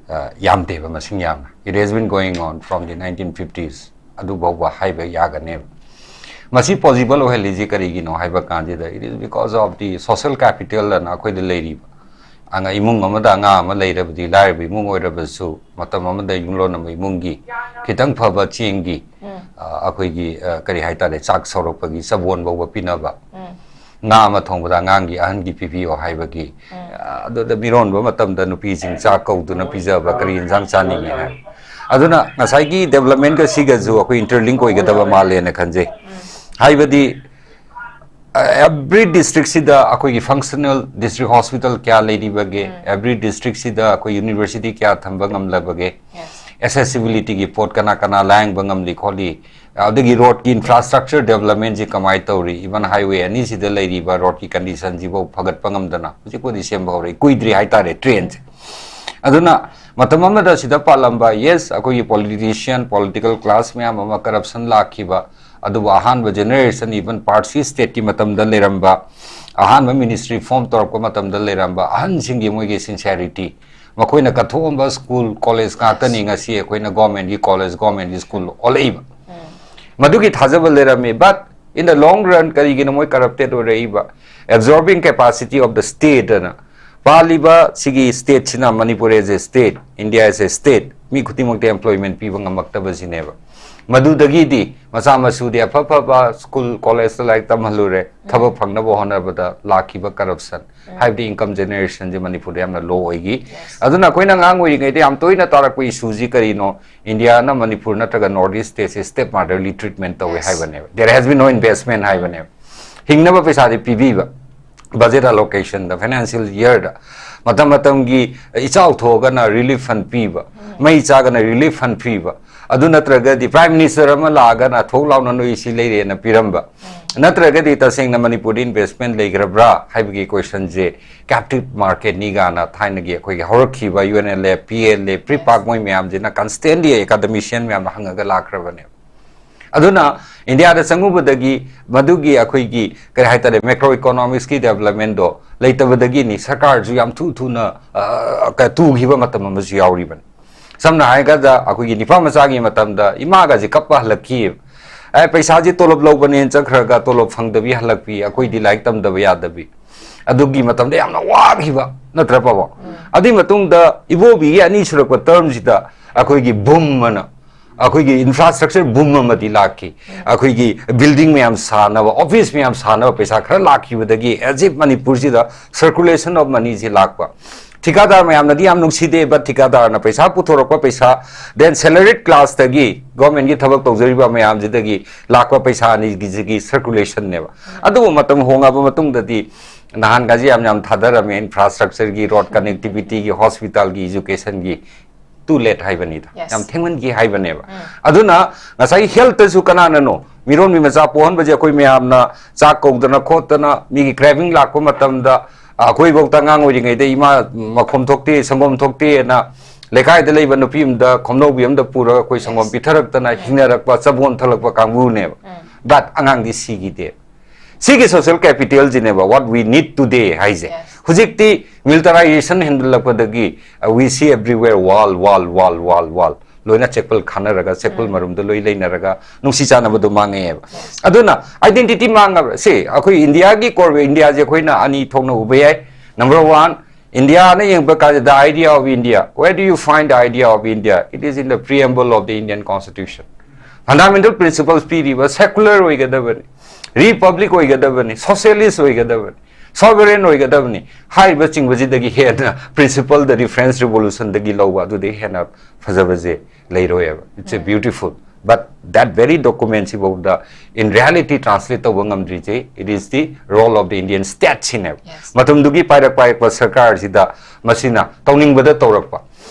ꯑ, ꯌꯥꯝꯗꯦꯕ ꯃꯁꯤꯡ ꯌꯥꯝꯅ꯫ It has been going on from the nineteen fifties, ꯑꯗꯨꯐꯥꯎꯕ ꯍꯥꯏꯕ ꯌꯥꯒꯅꯦꯕ꯫ ꯃꯁꯤ possible ꯑꯣꯏꯍꯜꯂꯤꯁꯤ ꯀꯔꯤꯒꯤꯅꯣ ꯍꯥꯏꯕ ꯀꯥꯟꯁꯤꯗ, it is because of the social capital ꯑꯅ ꯑꯩꯈꯣꯏꯗ ꯂꯩꯔꯤꯕ ꯑꯉꯥꯡ, ꯏꯃꯨꯡ ꯑꯃꯗ ꯑꯉꯥꯡ ꯑꯃ ꯂꯩꯔꯕꯗꯤ, ꯂꯥꯏꯔꯕ ꯏꯃꯨꯡ ꯑꯣꯏꯔꯕꯁꯨ, ꯃꯇꯝ ꯑꯃꯗ ꯌꯨꯝꯂꯣꯟꯅꯕ ꯏꯃꯨꯡꯒꯤ ꯈꯤꯇꯪ ꯐꯕ ꯆꯦꯡꯒꯤ, ꯎꯝ꯫ ꯑ, ꯑꯩꯈꯣꯏꯒꯤ, ꯑ, ꯀꯔꯤ ꯍꯥꯏꯇꯥꯔꯦ, ꯆꯥꯛ ꯁꯧꯔꯛꯄꯒꯤ ꯆꯕꯣꯟ ꯐꯥꯎꯕ ꯄꯤꯅꯕ, ꯎꯝ꯫ ꯉꯥ ꯑꯃ ꯊꯣꯡꯕꯗ ꯑꯉꯥꯡꯒꯤ ꯑꯍꯟꯒꯤ ꯄꯤꯕꯤꯌꯣ ꯍꯥꯏꯕꯒꯤ, ꯎꯝ꯫ ꯑ, ꯑꯗꯨꯗ ꯃꯤꯔꯣꯟꯕ ꯃꯇꯝꯗ ꯅꯨꯄꯤꯁꯤꯡ ꯆꯥꯛ ꯀꯧꯗꯨꯅ ꯄꯤꯖꯕ, ꯀꯔꯤ ꯌꯦꯟꯁꯥꯡ ꯆꯥꯅꯤꯡꯉꯤ ꯍꯥꯏ꯫ ꯑꯗꯨꯅ ꯉꯁꯥꯏꯒꯤ developmentꯀ ꯁꯤꯒꯁꯨ ꯑꯩꯈꯣꯏ interlink ꯑꯣꯏꯒꯗꯕ ꯃꯥꯜꯂꯦꯅ ꯈꯟꯖꯩ꯫ ꯎꯝ꯫ ꯍꯥꯏꯕꯗꯤ, ꯑ, every districtꯁꯤꯗ ꯑꯩꯈꯣꯏꯒꯤ functional district hospital ꯀꯌꯥ ꯂꯩꯔꯤꯕꯒꯦ? ꯎꯝ꯫ Every districtꯁꯤꯗ ꯑꯩꯈꯣꯏ university ꯀꯌꯥ ꯊꯝꯕ ꯉꯝꯂꯕꯒꯦ? Yes꯫ Accessibilityꯒꯤ ꯄꯣꯠ ꯀꯅꯥ ꯀꯅꯥ ꯂꯥꯌꯦꯡꯕ ꯉꯝꯂꯤ ꯈꯣꯠꯂꯤ? ꯑꯗꯒꯤ roadꯀꯤ infrastructure developmentꯁꯤ ꯀꯃꯥꯏꯅ ꯇꯧꯔꯤ? Even highway ꯑꯅꯤꯁꯤꯗ ꯂꯩꯔꯤꯕ roadꯀꯤ conditionꯁꯤꯐꯥꯎ ꯐꯒꯠꯄ ꯉꯝꯗꯅ ꯍꯧꯖꯤꯛꯄꯨꯗꯤ ꯁꯦꯝꯕ ꯍꯧꯔꯛꯏ, ꯀꯨꯏꯗ꯭ꯔꯤ ꯍꯥꯏꯇꯥꯔꯦ trainꯁꯦ꯫ ꯑꯗꯨꯅ ꯃꯇꯝ ꯑꯃꯗ ꯁꯤꯗ ꯄꯥꯜꯂꯝꯕ, yes, ꯑꯩꯈꯣꯏꯒꯤ politician, political class ꯃꯌꯥꯝ ꯑꯃ corruption ꯂꯥꯛꯈꯤꯕ, ꯑꯗꯨꯕꯨ ꯑꯍꯥꯟꯕ generation, even Parsi stateꯀꯤ ꯃꯇꯝꯗ ꯂꯩꯔꯝꯕ, ꯑꯍꯥꯟꯕ ministry form ꯇꯧꯔꯛꯄ ꯃꯇꯝꯗ ꯂꯩꯔꯝꯕ ꯑꯍꯟꯁꯤꯡꯒꯤ ꯃꯣꯏꯒꯤ sincerity, ꯃꯈꯣꯏꯅ ꯀꯠꯊꯣꯛꯑꯝꯕ school, college ꯉꯥꯛꯇꯅꯤ ꯉꯁꯤ ꯑꯩꯈꯣꯏꯅ governmentꯀꯤ college, governmentꯀꯤ school ꯑꯣꯜꯂꯛꯏꯕ꯫ ꯎꯝ꯫ ꯃꯗꯨꯒꯤ ꯊꯥꯖꯕ ꯂꯩꯔꯝꯃꯤ, but in the long run ꯀꯔꯤꯒꯤꯅꯣ ꯃꯣꯏ corrupted ꯑꯣꯏꯔꯛꯏꯕ? Absorbing capacity of the state ꯑꯅ ꯄꯥꯜꯂꯤꯕ ꯁꯤꯒꯤ stateꯁꯤꯅ, Manipur as a state, India as a state, ꯃꯤ ꯈꯨꯗꯤꯡꯃꯛꯇ employment ꯄꯤꯕ ꯉꯝꯃꯛꯇꯕꯁꯤꯅꯦꯕ꯫ ꯃꯗꯨꯗꯒꯤꯗꯤ ꯃꯆꯥ ꯃꯁꯨꯗꯤ ꯑꯐ ꯑꯐꯕ school, collegeꯇ ꯂꯥꯏꯔꯤꯛ ꯇꯝꯍꯜꯂꯨꯔꯦ, ꯎꯝ꯫ ꯊꯕꯛ ꯐꯪꯅꯕ ꯍꯣꯠꯅꯕꯗ ꯂꯥꯛꯈꯤꯕ corruption, ꯎꯝ꯫ ꯍꯥꯏꯕꯗꯤ incomeꯁꯦ generation ꯁꯦ ꯃꯅꯤꯄꯨꯔꯗ ꯌꯥꯝꯅ low ꯑꯣꯏꯈꯤ꯫ Yes꯫ ꯑꯗꯨꯅ ꯑꯩꯈꯣꯏꯅ ꯑꯉꯥꯡ ꯑꯣꯏꯔꯤꯉꯩꯗ ꯌꯥꯝ ꯇꯣꯏꯅ ꯇꯥꯔꯛꯄ issue ꯁꯤ ꯀꯔꯤꯅꯣ? India ꯅ ꯃꯅꯤꯄꯨꯔ ꯅꯠꯇ꯭ꯔꯒ North East state ꯁꯦ step motherly treatment ꯇꯧꯋꯦ, yes, ꯍꯥꯏꯕꯅꯦꯕ꯫ There has been no investment ꯍꯥꯏꯕꯅꯦꯕ꯫ ꯍꯤꯡꯅꯕ ꯄꯩꯁꯥꯗꯤ ꯄꯤꯕꯤꯕ, budget allocation ꯗ, financial year ꯗ ꯃꯇꯝ ꯃꯇꯝꯒꯤ ꯏꯆꯥꯎ ꯊꯣꯛꯑꯒꯅ relief fund ꯄꯤꯕ, ꯎꯝ꯫ ꯃꯩ ꯆꯥꯒꯅ relief fund ꯄꯤꯕ, ꯑꯗꯨ ꯅꯠꯇ꯭ꯔꯒꯗꯤ Prime Minister ꯑꯃ ꯂꯥꯛꯑꯒꯅ ꯊꯣꯛ ꯂꯥꯎꯅ ꯅꯣꯏ ꯁꯤ ꯂꯩꯔꯦꯅ ꯄꯤꯔꯝꯕ, ꯎꯝ꯫ ꯅꯠꯇ꯭ꯔꯒꯗꯤ ꯇꯁꯦꯡꯅ ꯃꯅꯤꯄꯨꯔꯗ investment ꯂꯩꯈ꯭ꯔꯕ꯭ꯔꯥ ꯍꯥꯏꯕꯒꯤ question ꯁꯦ captive market ꯅꯤ ꯒꯥꯅ ꯊꯥꯏꯅꯒꯤ ꯑꯩꯈꯣꯏꯒꯤ ꯍꯧꯔꯛꯈꯤꯕ U N L F, P L A, PREPAK ꯃꯣꯏ ꯃꯌꯥꯝꯁꯤꯅ constantly academician ꯃꯌꯥꯝꯗ ꯍꯪꯉꯒ ꯂꯥꯛꯈ꯭ꯔꯕꯅꯦꯕ꯫ ꯑꯗꯨꯅ India ꯗ ꯆꯪꯉꯨꯕꯗꯒꯤ ꯃꯗꯨꯒꯤ ꯑꯩꯈꯣꯏꯒꯤ ꯀꯔꯤ ꯍꯥꯏꯇꯥꯔꯦ, macro economics ꯀꯤ development ꯗꯣ ꯂꯩꯇꯕꯗꯒꯤꯅꯤ ꯁꯔꯀꯥꯔꯁꯨ ꯌꯥꯝ ꯊꯨ ꯊꯨꯅ, ꯑ, ꯀ-, ꯇꯨꯈꯤꯕ ꯃꯇꯝ ꯑꯃꯁꯨ ꯌꯥꯎꯔꯤꯕꯅꯤ꯫ ꯁꯝꯅ ꯍꯥꯏꯔꯀꯥꯟꯗ ꯑꯩꯈꯣꯏꯒꯤ ꯅꯤꯄꯥ ꯃꯆꯥꯒꯤ ꯃꯇꯝꯗ ꯏꯃꯥꯒꯁꯦ ꯀꯞꯄ ꯍꯜꯂꯛꯈꯤꯑꯕ꯫ ꯑꯦ, ꯄꯩꯁꯥꯁꯤ ꯇꯣꯂꯣꯞ ꯂꯧꯕꯅꯦꯅ ꯆꯠꯈ꯭ꯔꯒ ꯇꯣꯂꯣꯞ ꯐꯪꯗꯕꯤ ꯍꯜꯂꯛꯄꯤ, ꯑꯩꯈꯣꯏꯗꯤ ꯂꯥꯏꯔꯤꯛ ꯇꯝꯗꯕ ꯌꯥꯗꯕꯤ, ꯑꯗꯨꯒꯤ ꯃꯇꯝꯗ ꯌꯥꯝꯅ ꯋꯥꯈꯤꯕ, ꯅꯠꯇ꯭ꯔ ꯄꯥꯕꯣ? ꯑꯗꯨꯒꯤ ꯃꯇꯨꯡꯗ ꯏꯕꯣꯕꯤꯒꯤ ꯑꯅꯤ ꯁꯨꯔꯛꯄ ꯇꯔꯝꯁꯤꯗ ꯑꯩꯈꯣꯏꯒꯤ ꯕꯨꯝ ꯑꯅ, ꯑꯩꯈꯣꯏꯒꯤ ꯏꯟꯐ꯭ꯔꯥꯁ꯭ꯇ꯭ꯔꯛꯆꯔ ꯕꯨꯝ ꯑꯃꯗꯤ ꯂꯥꯛꯈꯤ꯫ ꯑꯩꯈꯣꯏꯒꯤ ꯕꯤꯜꯗꯤꯡ ꯃꯌꯥꯝ ꯁꯥꯅꯕ, ꯑꯣꯐꯤꯁ ꯃꯌꯥꯝ ꯁꯥꯅꯕ ꯄꯩꯁꯥ ꯈꯔ ꯂꯥꯛꯈꯤꯕꯗꯒꯤ, ꯑꯦꯖꯤꯞ ꯃꯅꯤꯄꯨꯔꯁꯤꯗ ꯁꯔꯀꯨꯂꯦꯁꯟ ꯑꯣꯐ ꯃꯅꯤꯁꯤ ꯂꯥꯛꯄ꯫ ꯊꯤꯀꯥꯗꯥꯔ ꯃꯌꯥꯝꯅꯗꯤ ꯌꯥꯝ ꯅꯨꯡꯁꯤꯗꯦ, but ꯊꯤꯀꯥꯗꯥꯔꯅ ꯄꯩꯁꯥ ꯄꯨꯊꯣꯔꯛꯄ ꯄꯩꯁꯥ, then salaried class ꯇꯒꯤ, ꯒꯣꯔꯃꯦꯟꯒꯤ ꯊꯕꯛ ꯇꯧꯖꯔꯤꯕ ꯃꯌꯥꯝꯁꯤꯗꯒꯤ ꯂꯥꯛꯄ ꯄꯩꯁꯥ ꯑꯅꯤꯒꯤꯁꯤꯒꯤ ꯁꯔꯀꯨꯂꯦꯁꯟꯅꯦꯕ꯫ ꯑꯗꯨꯕꯨ ꯃꯇꯝ ꯍꯣꯡꯉꯕ ꯃꯇꯨꯡꯗꯗꯤ ꯅꯍꯥꯟꯒꯁꯤ ꯌꯥꯝ ꯌꯥꯝ ꯊꯥꯗꯔꯝꯃꯦ, ꯏꯟꯐ꯭ꯔꯥꯁ꯭ꯇ꯭ꯔꯛꯆꯔꯒꯤ, ꯔꯣꯗ ꯀꯅꯦꯛꯇꯤꯚꯤꯇꯤꯒꯤ, ꯍꯣꯁꯄꯤꯇꯥꯜꯒꯤ, ꯏꯖꯨꯀꯦꯁꯟꯒꯤ꯫ Too late ꯍꯥꯏꯕꯅꯤꯗ, Yes. ꯌꯥꯝ ꯊꯦꯡꯃꯟꯈꯤ ꯍꯥꯏꯕꯅꯦꯕ꯫ ꯑꯗꯨꯅ ꯉꯁꯥꯏꯒꯤ ꯍꯦꯜꯠꯇꯁꯨ ꯀꯅꯥꯅꯅꯣ ꯃꯤꯔꯣꯟꯕꯤ ꯃꯆꯥ ꯄꯣꯛꯍꯟꯕꯁꯦ? ꯑꯩꯈꯣꯏ ꯃꯌꯥꯝꯅ ꯆꯥꯛ ꯀꯧꯗꯅ ꯈꯣꯠꯇꯅ, ꯃꯤꯒꯤ ꯀ꯭ꯔꯦꯚꯤꯡ ꯂꯥꯛꯄ ꯃꯇꯝꯗ, ꯑꯩꯈꯣꯏꯐꯧꯗ ꯑꯉꯥꯡ ꯑꯣꯏꯔꯤꯉꯩꯗ ꯏꯃꯥ ꯃꯈꯣꯝ ꯊꯣꯛꯇꯦ, ꯁꯪꯒꯣꯝ ꯊꯣꯛꯇꯦꯅ ꯂꯩꯀꯥꯏꯗ ꯂꯩꯕ ꯅꯨꯄꯤ ꯑꯃꯗ ꯈꯣꯝꯅꯧꯕꯤ ꯑꯃꯗ ꯄꯨꯔꯒ ꯑꯩꯈꯣꯏ ꯁꯪꯒꯣꯝ Yes. ꯄꯤꯊꯔꯛꯇꯅ ꯍꯤꯡꯅꯔꯛꯄ, ꯆꯕꯣꯟ ꯊꯛꯂꯛꯄ ꯀꯥꯡꯕꯨꯅꯦꯕ꯫ But ꯑꯉꯥꯡꯗꯤ ꯁꯤꯈꯤꯗꯦ꯫ ꯁꯤꯒꯤ social capital ꯁꯤꯅꯦꯕ what we need today ꯍꯥꯏꯁꯦ꯫ Yes. ꯍꯧꯖꯤꯛꯇꯤ militarization ꯍꯦꯟꯒꯠꯂꯛꯄꯗꯒꯤ, uh, we see everywhere wall, wall, wall, wall, wall꯫ ꯂꯣꯏꯅ ꯆꯦꯛꯄꯜ ꯈꯥꯅꯔꯒ, ꯆꯦꯛꯄꯜ ꯃꯔꯨꯝꯗ ꯂꯣꯏ ꯂꯩꯅꯔꯒ ꯅꯨꯡꯁꯤ ꯆꯥꯟꯅꯕꯗꯣ ꯃꯥꯡꯉꯛꯑꯦꯕ꯫ Yes. ꯑꯗꯨꯅ identity ꯃꯥꯡꯉꯕ꯭ꯔꯥ? ꯁꯤ ꯑꯩꯈꯣꯏ ꯏꯟꯗꯤꯌꯥꯒꯤ core, ꯏꯟꯗꯤꯌꯥꯁꯦ ꯑꯩꯈꯣꯏꯅ ꯑꯅꯤ ꯊꯣꯛꯅ ꯎꯕ ꯌꯥꯏ꯫ Number one, ꯏꯟꯗꯤꯌꯥꯅ ꯌꯦꯡꯕ ꯀꯥꯟꯗ, the idea of India, where do you find the idea of India? It is in the preamble of the Indian Constitution. Fundamental principles ꯄꯤꯔꯤꯕ, secular ꯑꯣꯏꯒꯗꯕꯅꯤ, republic ꯑꯣꯏꯒꯗꯕꯅꯤ, socialist ꯑꯣꯏꯒꯗꯕꯅꯤ, sovereign ꯑꯣꯏꯒꯗꯕꯅꯤ ꯍꯥꯏꯔꯤꯕ ꯆꯤꯡꯕꯁꯤꯗꯒꯤ ꯍꯦꯟꯅ principle ꯗꯗꯤ French Revolution ꯗꯒꯤ ꯂꯧꯕ ꯑꯗꯨꯗꯒꯤ ꯍꯦꯟꯅ ꯐꯖꯕꯁꯦ ꯂꯩꯔꯣꯏꯕ꯫ It's a beautiful, but that very document ꯁꯤꯐꯥꯎꯗ in reality translate ꯇꯧꯕ ꯉꯝꯗ꯭ꯔꯤꯁꯦ, it is the role of the Indian state ꯁꯤꯅꯦꯕ꯫ Yes. ꯃꯇꯝꯗꯨꯒꯤ ꯄꯥꯏꯔꯛ ꯄꯥꯏꯔꯛꯄ ꯁꯔꯀꯥꯔꯁꯤꯗ ꯃꯁꯤꯅ ꯇꯧꯅꯤꯡꯕꯗ ꯇꯧꯔꯛꯄ꯫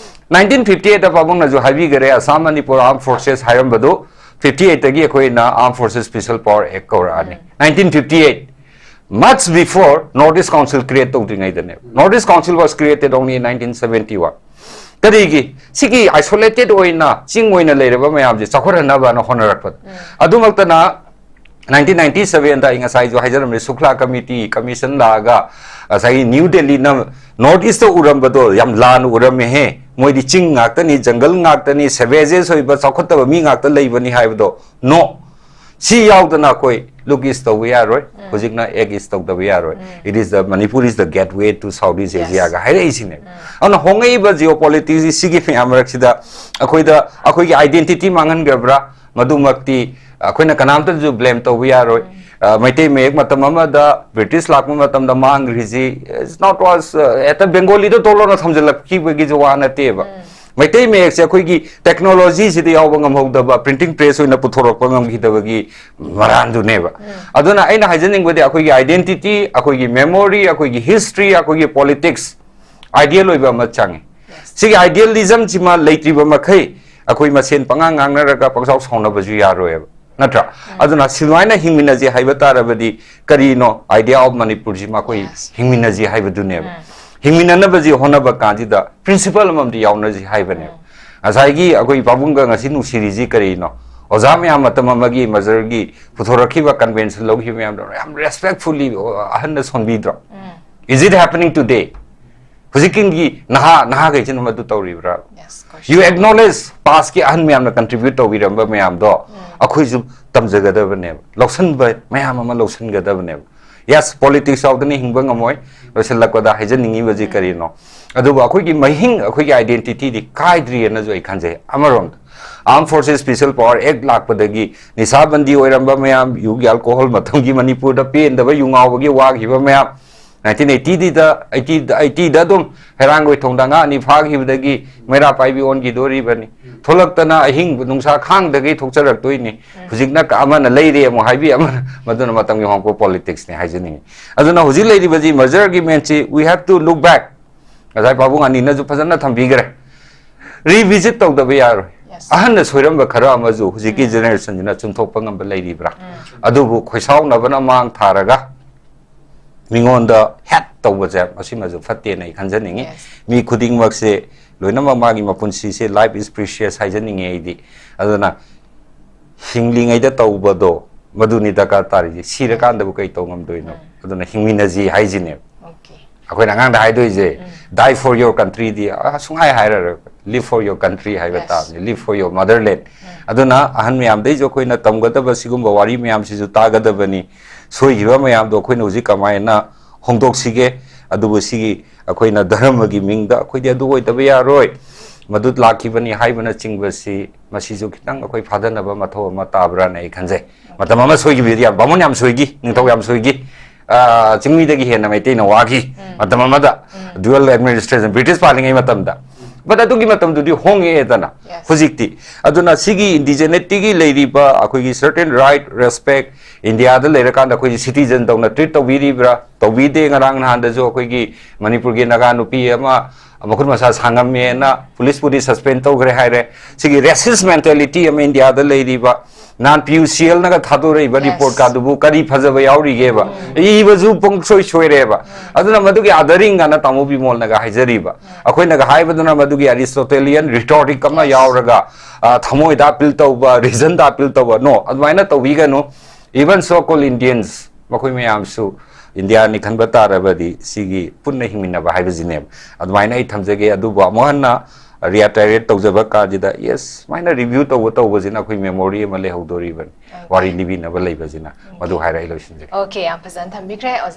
Nineteen fifty eight ꯇ ꯄꯥꯕꯨꯡꯅꯁꯨ ꯍꯥꯏꯕꯤꯈꯔꯦ, Assam Manipur Armed Forces ꯍꯥꯏꯔꯝꯕꯗꯨ, fifty eight ꯇꯒꯤ ꯑꯩꯈꯣꯏꯅ Armed Forces Special Power Act ꯀꯧꯔꯛꯑꯅꯤ꯫ Nineteen fifty eight, much before North East Council create ꯇꯧꯗ꯭ꯔꯤꯉꯩꯗꯅꯦꯕ꯫ North East Council was created only in nineteen seventy one. ꯀꯔꯤꯒꯤ? ꯁꯤꯒꯤ isolated ꯑꯣꯏꯅ, ꯆꯤꯡ ꯑꯣꯏꯅ ꯂꯩꯔꯕ ꯃꯌꯥꯝꯁꯦ ꯆꯥꯎꯈꯠꯍꯟꯅꯕꯅ ꯍꯣꯠꯅꯔꯛꯄꯗ꯫ ꯑꯗꯨꯃꯛꯇꯅ nineteen ninety seven ꯗ ꯑꯩ ꯉꯁꯥꯏꯁꯨ ꯍꯥꯏꯖꯔꯝꯃꯤ, ꯁꯨꯛꯂꯥ committee, commission ꯂꯥꯛꯑꯒ ꯉꯁꯥꯏꯒꯤ ꯅ꯭ꯌꯨ ꯗꯦꯜꯂꯤꯅ North East ꯎꯔꯝꯕꯗꯣ ꯌꯥꯝ ꯂꯥꯟꯅ ꯎꯔꯝꯃꯦꯍꯦ, ꯃꯣꯏꯗꯤ ꯆꯤꯡ ꯉꯥꯛꯇꯅꯤ, ꯖꯪꯒꯜ ꯉꯥꯛꯇꯅꯤ, savages ꯑꯣꯏꯕ ꯆꯥꯎꯈꯠꯇꯕ ꯃꯤ ꯉꯥꯛꯇ ꯂꯩꯕꯅꯤ ꯍꯥꯏꯕꯗꯣ꯫ No, ꯁꯤ ꯌꯥꯎꯗꯅ ꯑꯩꯈꯣꯏ look east ꯇꯧꯕ ꯌꯥꯔꯣꯏ, ꯍꯧꯖꯤꯛꯅ act east ꯇꯧꯗꯕ ꯌꯥꯔꯣꯏ꯫ It is the, Manipur is the gateway to Southeast Asiaꯒ ꯍꯥꯏꯔꯛꯏꯁꯤꯅꯦ꯫ ꯑꯗꯨꯅ ꯍꯣꯡꯉꯛꯏꯕ geopolitics ꯁꯤꯒꯤ ꯃꯌꯥꯝ ꯃꯔꯛꯁꯤꯗ ꯑꯩꯈꯣꯏꯗ, ꯑꯩꯈꯣꯏꯒꯤ identity ꯃꯥꯡꯍꯟꯈ꯭ꯔꯕ꯭ꯔꯥ? ꯃꯗꯨꯃꯛꯇꯤ ꯑꯩꯈꯣꯏꯅ ꯀꯅꯥꯝꯇꯁꯨ blame ꯇꯧꯕ ꯌꯥꯔꯣꯏ꯫ ꯑ, ꯃꯩꯇꯩ ꯃꯌꯦꯛ ꯃꯇꯝ ꯑꯃꯗ British ꯂꯥꯛꯄ ꯃꯇꯝꯗ ꯃꯥꯡꯈ꯭ꯔꯤꯁꯤ, it's not was, ꯑ, ꯍꯦꯛꯇ Bengaliꯗ ꯇꯣꯛꯂꯣꯅ ꯊꯝꯖꯤꯜꯂꯛꯈꯤꯕꯒꯤꯁꯨ ꯋꯥ ꯅꯠꯇꯦꯕ꯫ ꯃꯩꯇꯩ ꯃꯌꯦꯛꯁꯦ ꯑꯩꯈꯣꯏꯒꯤ technologyꯁꯤꯗ ꯌꯥꯎꯕ ꯉꯝꯍꯧꯗꯕ, printing press ꯑꯣꯏꯅ ꯄꯨꯊꯣꯔꯛꯄ ꯉꯝꯈꯤꯗꯕꯒꯤ ꯃꯔꯥꯟꯗꯨꯅꯦꯕ꯫ ꯑꯗꯨꯅ ꯑꯩꯅ ꯍꯥꯏꯖꯅꯤꯡꯕꯗꯤ ꯑꯩꯈꯣꯏꯒꯤ identity, ꯑꯩꯈꯣꯏꯒꯤ memory, ꯑꯩꯈꯣꯏꯒꯤ history, ꯑꯩꯈꯣꯏꯒꯤ politics, ideal ꯑꯣꯏꯕ ꯑꯃ ꯆꯪꯉꯤ꯫ ꯁꯤꯒꯤ idealismꯁꯤꯃ ꯂꯩꯇ꯭ꯔꯤꯕ ꯃꯈꯩ ꯑꯩꯈꯣꯏ ꯃꯁꯦꯟ ꯄꯉꯥꯡ ꯉꯥꯡꯅꯔꯒ ꯄꯪꯁꯥꯎ ꯁꯥꯎꯅꯕꯁꯨ ꯌꯥꯔꯣꯏꯕ, ꯅꯠꯇ꯭ꯔꯥ? ꯑꯗꯨꯅ ꯁꯨꯃꯥꯏꯅ ꯍꯤꯡꯃꯤꯟꯅꯁꯦ ꯍꯥꯏꯕ ꯇꯥꯔꯕꯗꯤ ꯀꯔꯤꯅꯣ idea of ꯃꯅꯤꯄꯨꯔꯁꯤꯃ ꯑꯩꯈꯣꯏ ꯍꯤꯡꯃꯤꯟꯅꯁꯤ ꯍꯥꯏꯕꯗꯨꯅꯦꯕ꯫ ꯍꯤꯡꯃꯤꯟꯅꯅꯕꯁꯤ ꯍꯣꯠꯅꯕ ꯀꯥꯟꯁꯤꯗ principle ꯑꯃꯃꯝꯗꯤ ꯌꯥꯎꯅꯁꯤ ꯍꯥꯏꯕꯅꯦꯕ꯫ ꯉꯁꯥꯏꯒꯤ ꯑꯩꯈꯣꯏ ꯄꯥꯕꯨꯡꯒ ꯉꯁꯤ ꯅꯨꯡꯁꯤꯔꯤꯁꯤ ꯀꯔꯤꯅꯣ? ꯑꯣꯖꯥ ꯃꯌꯥꯝ ꯃꯇꯝ ꯑꯃꯒꯤ ꯃꯖꯔꯒꯤ ꯄꯨꯊꯣꯔꯛꯈꯤꯕ convention ꯂꯧꯈꯤꯕ ꯃꯌꯥꯝꯗꯣ ꯌꯥꯝ respectfully ꯑꯍꯟꯅ ꯁꯣꯟꯕꯤꯗ꯭ꯔꯣ? Is it happening today? ꯍꯧꯖꯤꯛꯀꯤ ꯅꯍꯥ, ꯅꯍꯥꯈꯩꯁꯤꯅ ꯃꯗꯨ ꯇꯧꯔꯤꯕ꯭ꯔꯥ? Yes, You question. Acknowledge pastꯀꯤ ꯑꯍꯟ ꯃꯌꯥꯝꯅ contribute ꯇꯧꯕꯤꯔꯝꯕ ꯃꯌꯥꯝꯗꯣ ꯑꯩꯈꯣꯏꯁꯨ ꯇꯝꯖꯒꯗꯕꯅꯦꯕ, ꯂꯧꯁꯟꯕ ꯃꯌꯥꯝ ꯑꯃ ꯂꯧꯁꯟꯒꯗꯕꯅꯦꯕ꯫ Yes, politics ꯌꯥꯎꯗꯅ ꯍꯤꯡꯕ ꯉꯝꯃꯣꯏ꯫ ꯂꯣꯏꯁꯤꯜꯂꯛꯄꯗ ꯍꯥꯏꯖꯅꯤꯡꯉꯤꯕꯁꯤ ꯀꯔꯤꯅꯣ? ꯑꯗꯨꯕꯨ ꯑꯩꯈꯣꯏꯒꯤ ꯃꯍꯤꯡ, ꯑꯩꯈꯣꯏꯒꯤ identityꯗꯤ ꯀꯥꯏꯗ꯭ꯔꯤꯑꯅꯁꯨ ꯑꯩ ꯈꯟꯖꯩ꯫ ꯑꯃꯔꯣꯝꯗ Armed Forces Special Power Act ꯂꯥꯛꯄꯗꯒꯤ ꯅꯤꯁꯥꯕꯟꯗꯤ ꯑꯣꯏꯔꯝꯕ ꯃꯌꯥꯝ, ꯌꯨꯒꯤ alcohol ꯃꯇꯝꯒꯤ ꯃꯅꯤꯄꯨꯔꯗ ꯄꯦꯟꯗꯕ ꯌꯨ ꯉꯥꯎꯕꯒꯤ ꯋꯥꯈꯤꯕ ꯃꯌꯥꯝ, nineteen eightyꯗ, eighty, eightyꯗ ꯑꯗꯨꯝ ꯍꯩꯔꯥꯡꯒꯣꯏ ꯊꯣꯡꯗ ꯑꯉꯥꯡ ꯑꯅꯤ ꯐꯥꯈꯤꯕꯗꯒꯤ ꯃꯩꯔꯥ ꯄꯥꯏꯕꯤ ꯑꯣꯟꯈꯤꯗꯣꯔꯤꯕꯅꯤ꯫ ꯊꯣꯛꯂꯛꯇꯅ ꯑꯍꯤꯡ ꯅꯨꯡꯁꯥ ꯈꯥꯡꯗꯒꯩ ꯊꯣꯛꯆꯔꯛꯇꯣꯏꯅꯤ꯫ ꯍꯧꯖꯤꯛꯅ ꯀ-, ꯑꯃꯅ ꯂꯩꯔꯦ ꯑꯃꯨꯛ ꯍꯥꯏꯕꯤ, ꯑꯃꯅ, ꯃꯗꯨꯅ ꯃꯇꯝꯒꯤ ꯍꯣꯡꯂꯛꯄ politicsꯅꯤ ꯍꯥꯏꯖꯅꯤꯡꯉꯤ꯫ ꯑꯗꯨꯅ ꯍꯧꯖꯤꯛ ꯂꯩꯔꯤꯕꯁꯤ merger agreementꯁꯤ we have to look back꯫ ꯉꯁꯥꯏ ꯄꯥꯕꯨꯡ ꯑꯅꯤꯅꯁꯨ ꯐꯖꯅ ꯊꯝꯕꯤꯈ꯭ꯔꯦ꯫ Revisit ꯇꯧꯗꯕ ꯌꯥꯔꯣꯏ꯫ Yes. ꯑꯍꯟꯅ ꯁꯣꯏꯔꯝꯕ ꯈꯔ ꯑꯃꯁꯨ ꯍꯧꯖꯤꯛꯀꯤ generationꯁꯤꯅ ꯆꯨꯝꯊꯣꯛꯄ ꯉꯝꯕ ꯂꯩꯔꯤꯕ꯭ꯔꯥ? ꯑꯗꯨꯕꯨ ꯈꯣꯏꯁꯥꯎꯅꯕꯅ ꯃꯥꯡ ꯊꯥꯔꯒ ꯃꯤꯉꯣꯟꯗ ꯍꯦꯠ ꯇꯧꯕꯁꯦ ꯃꯁꯤꯃꯁꯨ ꯐꯠꯇꯦꯅ ꯑꯩ ꯈꯟꯖꯅꯤꯡꯉꯤ꯫ Yes. ꯃꯤ ꯈꯨꯗꯤꯡꯃꯛꯁꯦ ꯂꯣꯏꯅꯃꯛ ꯃꯥꯒꯤ ꯃꯄꯨꯟꯁꯤꯁꯦ, life is precious ꯍꯥꯏꯖꯅꯤꯡꯉꯤ ꯑꯩꯗꯤ꯫ ꯑꯗꯨꯅ ꯍꯤꯡꯂꯤꯉꯩꯗ ꯇꯧꯕꯗꯣ ꯃꯗꯨꯅꯤ ꯗꯔꯀꯥꯔ ꯇꯥꯔꯤꯁꯦ꯫ ꯁꯤꯔꯀꯥꯟꯗꯕꯨ ꯀꯩ ꯇꯧ ꯉꯝꯗꯣꯏꯅꯣ? ꯑꯗꯨꯅ ꯍꯤꯡꯃꯤꯟꯅꯁꯤ ꯍꯥꯏꯁꯤꯅꯦꯕ꯫ Okay. ꯑꯩꯈꯣꯏꯅ ꯑꯉꯥꯡꯗ ꯍꯥꯏꯗꯣꯏꯁꯦ, "Die for your country"ꯗꯤ, ꯑ, ꯁꯨꯡꯍꯥꯏ ꯍꯥꯏꯔꯔꯣꯏ, "Live for your country" ꯍꯥꯏꯕ Yes. ꯇꯥꯕꯅꯤ, "Live for your motherland"꯫ ꯑꯗꯨꯅ ꯑꯍꯟ ꯃꯌꯥꯝꯗꯩꯁꯨ ꯑꯩꯈꯣꯏꯅ ꯇꯝꯒꯗꯕ ꯁꯤꯒꯨꯝꯕ ꯋꯥꯔꯤ ꯃꯌꯥꯝꯁꯤꯁꯨ ꯇꯥꯒꯗꯕꯅꯤ꯫ ꯁꯣꯏꯈꯤꯕ ꯃꯌꯥꯝꯗꯣ ꯑꯩꯈꯣꯏꯅ ꯍꯧꯖꯤꯛ ꯀꯃꯥꯏꯅ ꯍꯣꯡꯗꯣꯛꯁꯤꯒꯦ? ꯑꯗꯨꯕꯨ ꯁꯤꯒꯤ ꯑꯩꯈꯣꯏꯅ ꯙꯔꯃꯒꯤ ꯃꯤꯡꯗ ꯑꯩꯈꯣꯏꯗꯤ ꯑꯗꯨ ꯑꯣꯏꯗꯕ ꯌꯥꯔꯣꯏ, ꯃꯗꯨ ꯂꯥꯛꯈꯤꯕꯅꯤ ꯍꯥꯏꯕꯅꯆꯤꯡꯕꯁꯤ, ꯃꯁꯤꯁꯨ ꯈꯤꯇꯪ ꯑꯩꯈꯣꯏ ꯐꯥꯗꯅꯕ ꯃꯊꯧ ꯑꯃ ꯇꯥꯕ꯭ꯔꯥꯅ ꯑꯩ ꯈꯟꯖꯩ꯫ ꯃꯇꯝ ꯑꯃ ꯁꯣꯏꯈꯤꯕꯗꯤ ꯌꯥꯝ, ꯕꯥꯃꯣꯟ ꯌꯥꯝ ꯁꯣꯏꯈꯤ, ꯅꯤꯡꯊꯧ ꯌꯥꯝ ꯁꯣꯏꯈꯤ, ꯑ, ꯆꯤꯡꯃꯤꯗꯒꯤ ꯍꯦꯟꯅ ꯃꯩꯇꯩꯅ ꯋꯥꯈꯤ ꯃꯇꯝ ꯑꯃꯗ, dual administration, ꯕ꯭ꯔꯤꯇꯤꯁ ꯄꯥꯜꯂꯤꯉꯩ ꯃꯇꯝꯗ꯫ But ꯑꯗꯨꯒꯤ ꯃꯇꯝꯗꯨꯗꯤ ꯍꯣꯡꯉꯛꯑꯦꯗꯅ꯫ Yes. ꯍꯧꯖꯤꯛꯇꯤ꯫ ꯑꯗꯨꯅ ꯁꯤꯒꯤ indigeneity ꯒꯤ ꯂꯩꯔꯤꯕ ꯑꯩꯈꯣꯏꯒꯤ certain right, respect, ꯏꯟꯗꯤꯌꯥꯗ ꯂꯩꯔꯀꯥꯟꯗ ꯑꯩꯈꯣꯏꯒꯤ citizen ꯗꯧꯅ treat ꯇꯧꯕꯤꯔꯤꯕ꯭ꯔꯥ? ꯇꯧꯕꯤꯗꯦ꯫ ꯉꯔꯥꯡ ꯅꯍꯥꯟꯗꯁꯨ ꯑꯩꯈꯣꯏꯒꯤ ꯃꯅꯤꯄꯨꯔꯒꯤ ꯅꯥꯒꯥ ꯅꯨꯄꯤ ꯑꯃ ꯃꯈꯨꯠ ꯃꯁꯥ ꯁꯥꯡꯉꯝꯃꯦꯅ ꯄꯨꯂꯤꯁꯄꯨꯗꯤ suspend ꯇꯧꯈ꯭ꯔꯦ ꯍꯥꯏꯔꯦ꯫ ꯁꯤꯒꯤ racist mentality ꯑꯃ ꯏꯟꯗꯤꯌꯥꯗ ꯂꯩꯔꯤꯕ, ꯅꯍꯥꯟ ꯄꯤ ꯌꯨ ꯁꯤ ꯑꯦꯜꯅꯒ ꯊꯥꯗꯣꯔꯛꯏꯕ Yes. report ꯀꯥꯗꯨꯕꯨ ꯀꯔꯤ ꯐꯖꯕ ꯌꯥꯎꯔꯤꯒꯦꯕ? ꯏꯕꯁꯨ ꯄꯨꯡꯁꯣꯏ ꯁꯣꯏꯔꯦꯕ꯫ ꯑꯗꯨꯅ ꯃꯗꯨꯒꯤ othering ꯑꯅ ꯇꯥꯃꯣ ꯕꯤꯃꯣꯜꯅꯒ ꯍꯥꯏꯖꯔꯤꯕ, ꯑꯩꯈꯣꯏꯅꯒ ꯍꯥꯏꯕꯗꯨꯅ ꯃꯗꯨꯒꯤ Aristotelian rhetoric ꯑꯃ Yes. ꯌꯥꯎꯔꯒ, ꯑ, ꯊꯃꯣꯏꯗ appeal ꯇꯧꯕ, reason ꯗ appeal ꯇꯧꯕ, no, ꯑꯗꯨꯃꯥꯏꯅ ꯇꯧꯕꯤꯒꯅꯨ꯫ Even so called Indians, ꯃꯈꯣꯏ ꯃꯌꯥꯝꯁꯨ ꯏꯟꯗꯤꯌꯥꯅꯤ ꯈꯟꯕ ꯇꯥꯔꯕꯗꯤ ꯁꯤꯒꯤ ꯄꯨꯟꯅ ꯍꯤꯡꯃꯤꯟꯅꯕ ꯍꯥꯏꯕꯁꯤꯅꯦꯕ꯫ ꯑꯗꯨꯃꯥꯏꯅ ꯑꯩ ꯊꯝꯖꯒꯦ꯫ ꯑꯗꯨꯕꯨ ꯑꯃꯨꯛ ꯍꯟꯅ reiterate ꯇꯧꯖꯕ ꯀꯥꯟꯁꯤꯗ, yes, ꯁꯨꯃꯥꯏꯅ review ꯇꯧꯕ ꯇꯧꯕꯁꯤꯅ ꯑꯩꯈꯣꯏ memory ꯑꯃ ꯂꯩꯍꯧꯗꯣꯔꯤꯕꯅꯤ, ꯋꯥꯔꯤ ꯂꯤꯕꯤꯅꯕ ꯂꯩꯕꯁꯤꯅ꯫ ꯃꯗꯨ ꯍꯥꯏꯔ ꯑꯩ ꯂꯣꯏꯁꯤꯟꯖꯒꯦ꯫ Okay, ꯌꯥꯝ ꯐꯖꯅ ꯊꯝꯕꯤꯈ꯭ꯔꯦ ꯑꯣꯖꯥ꯫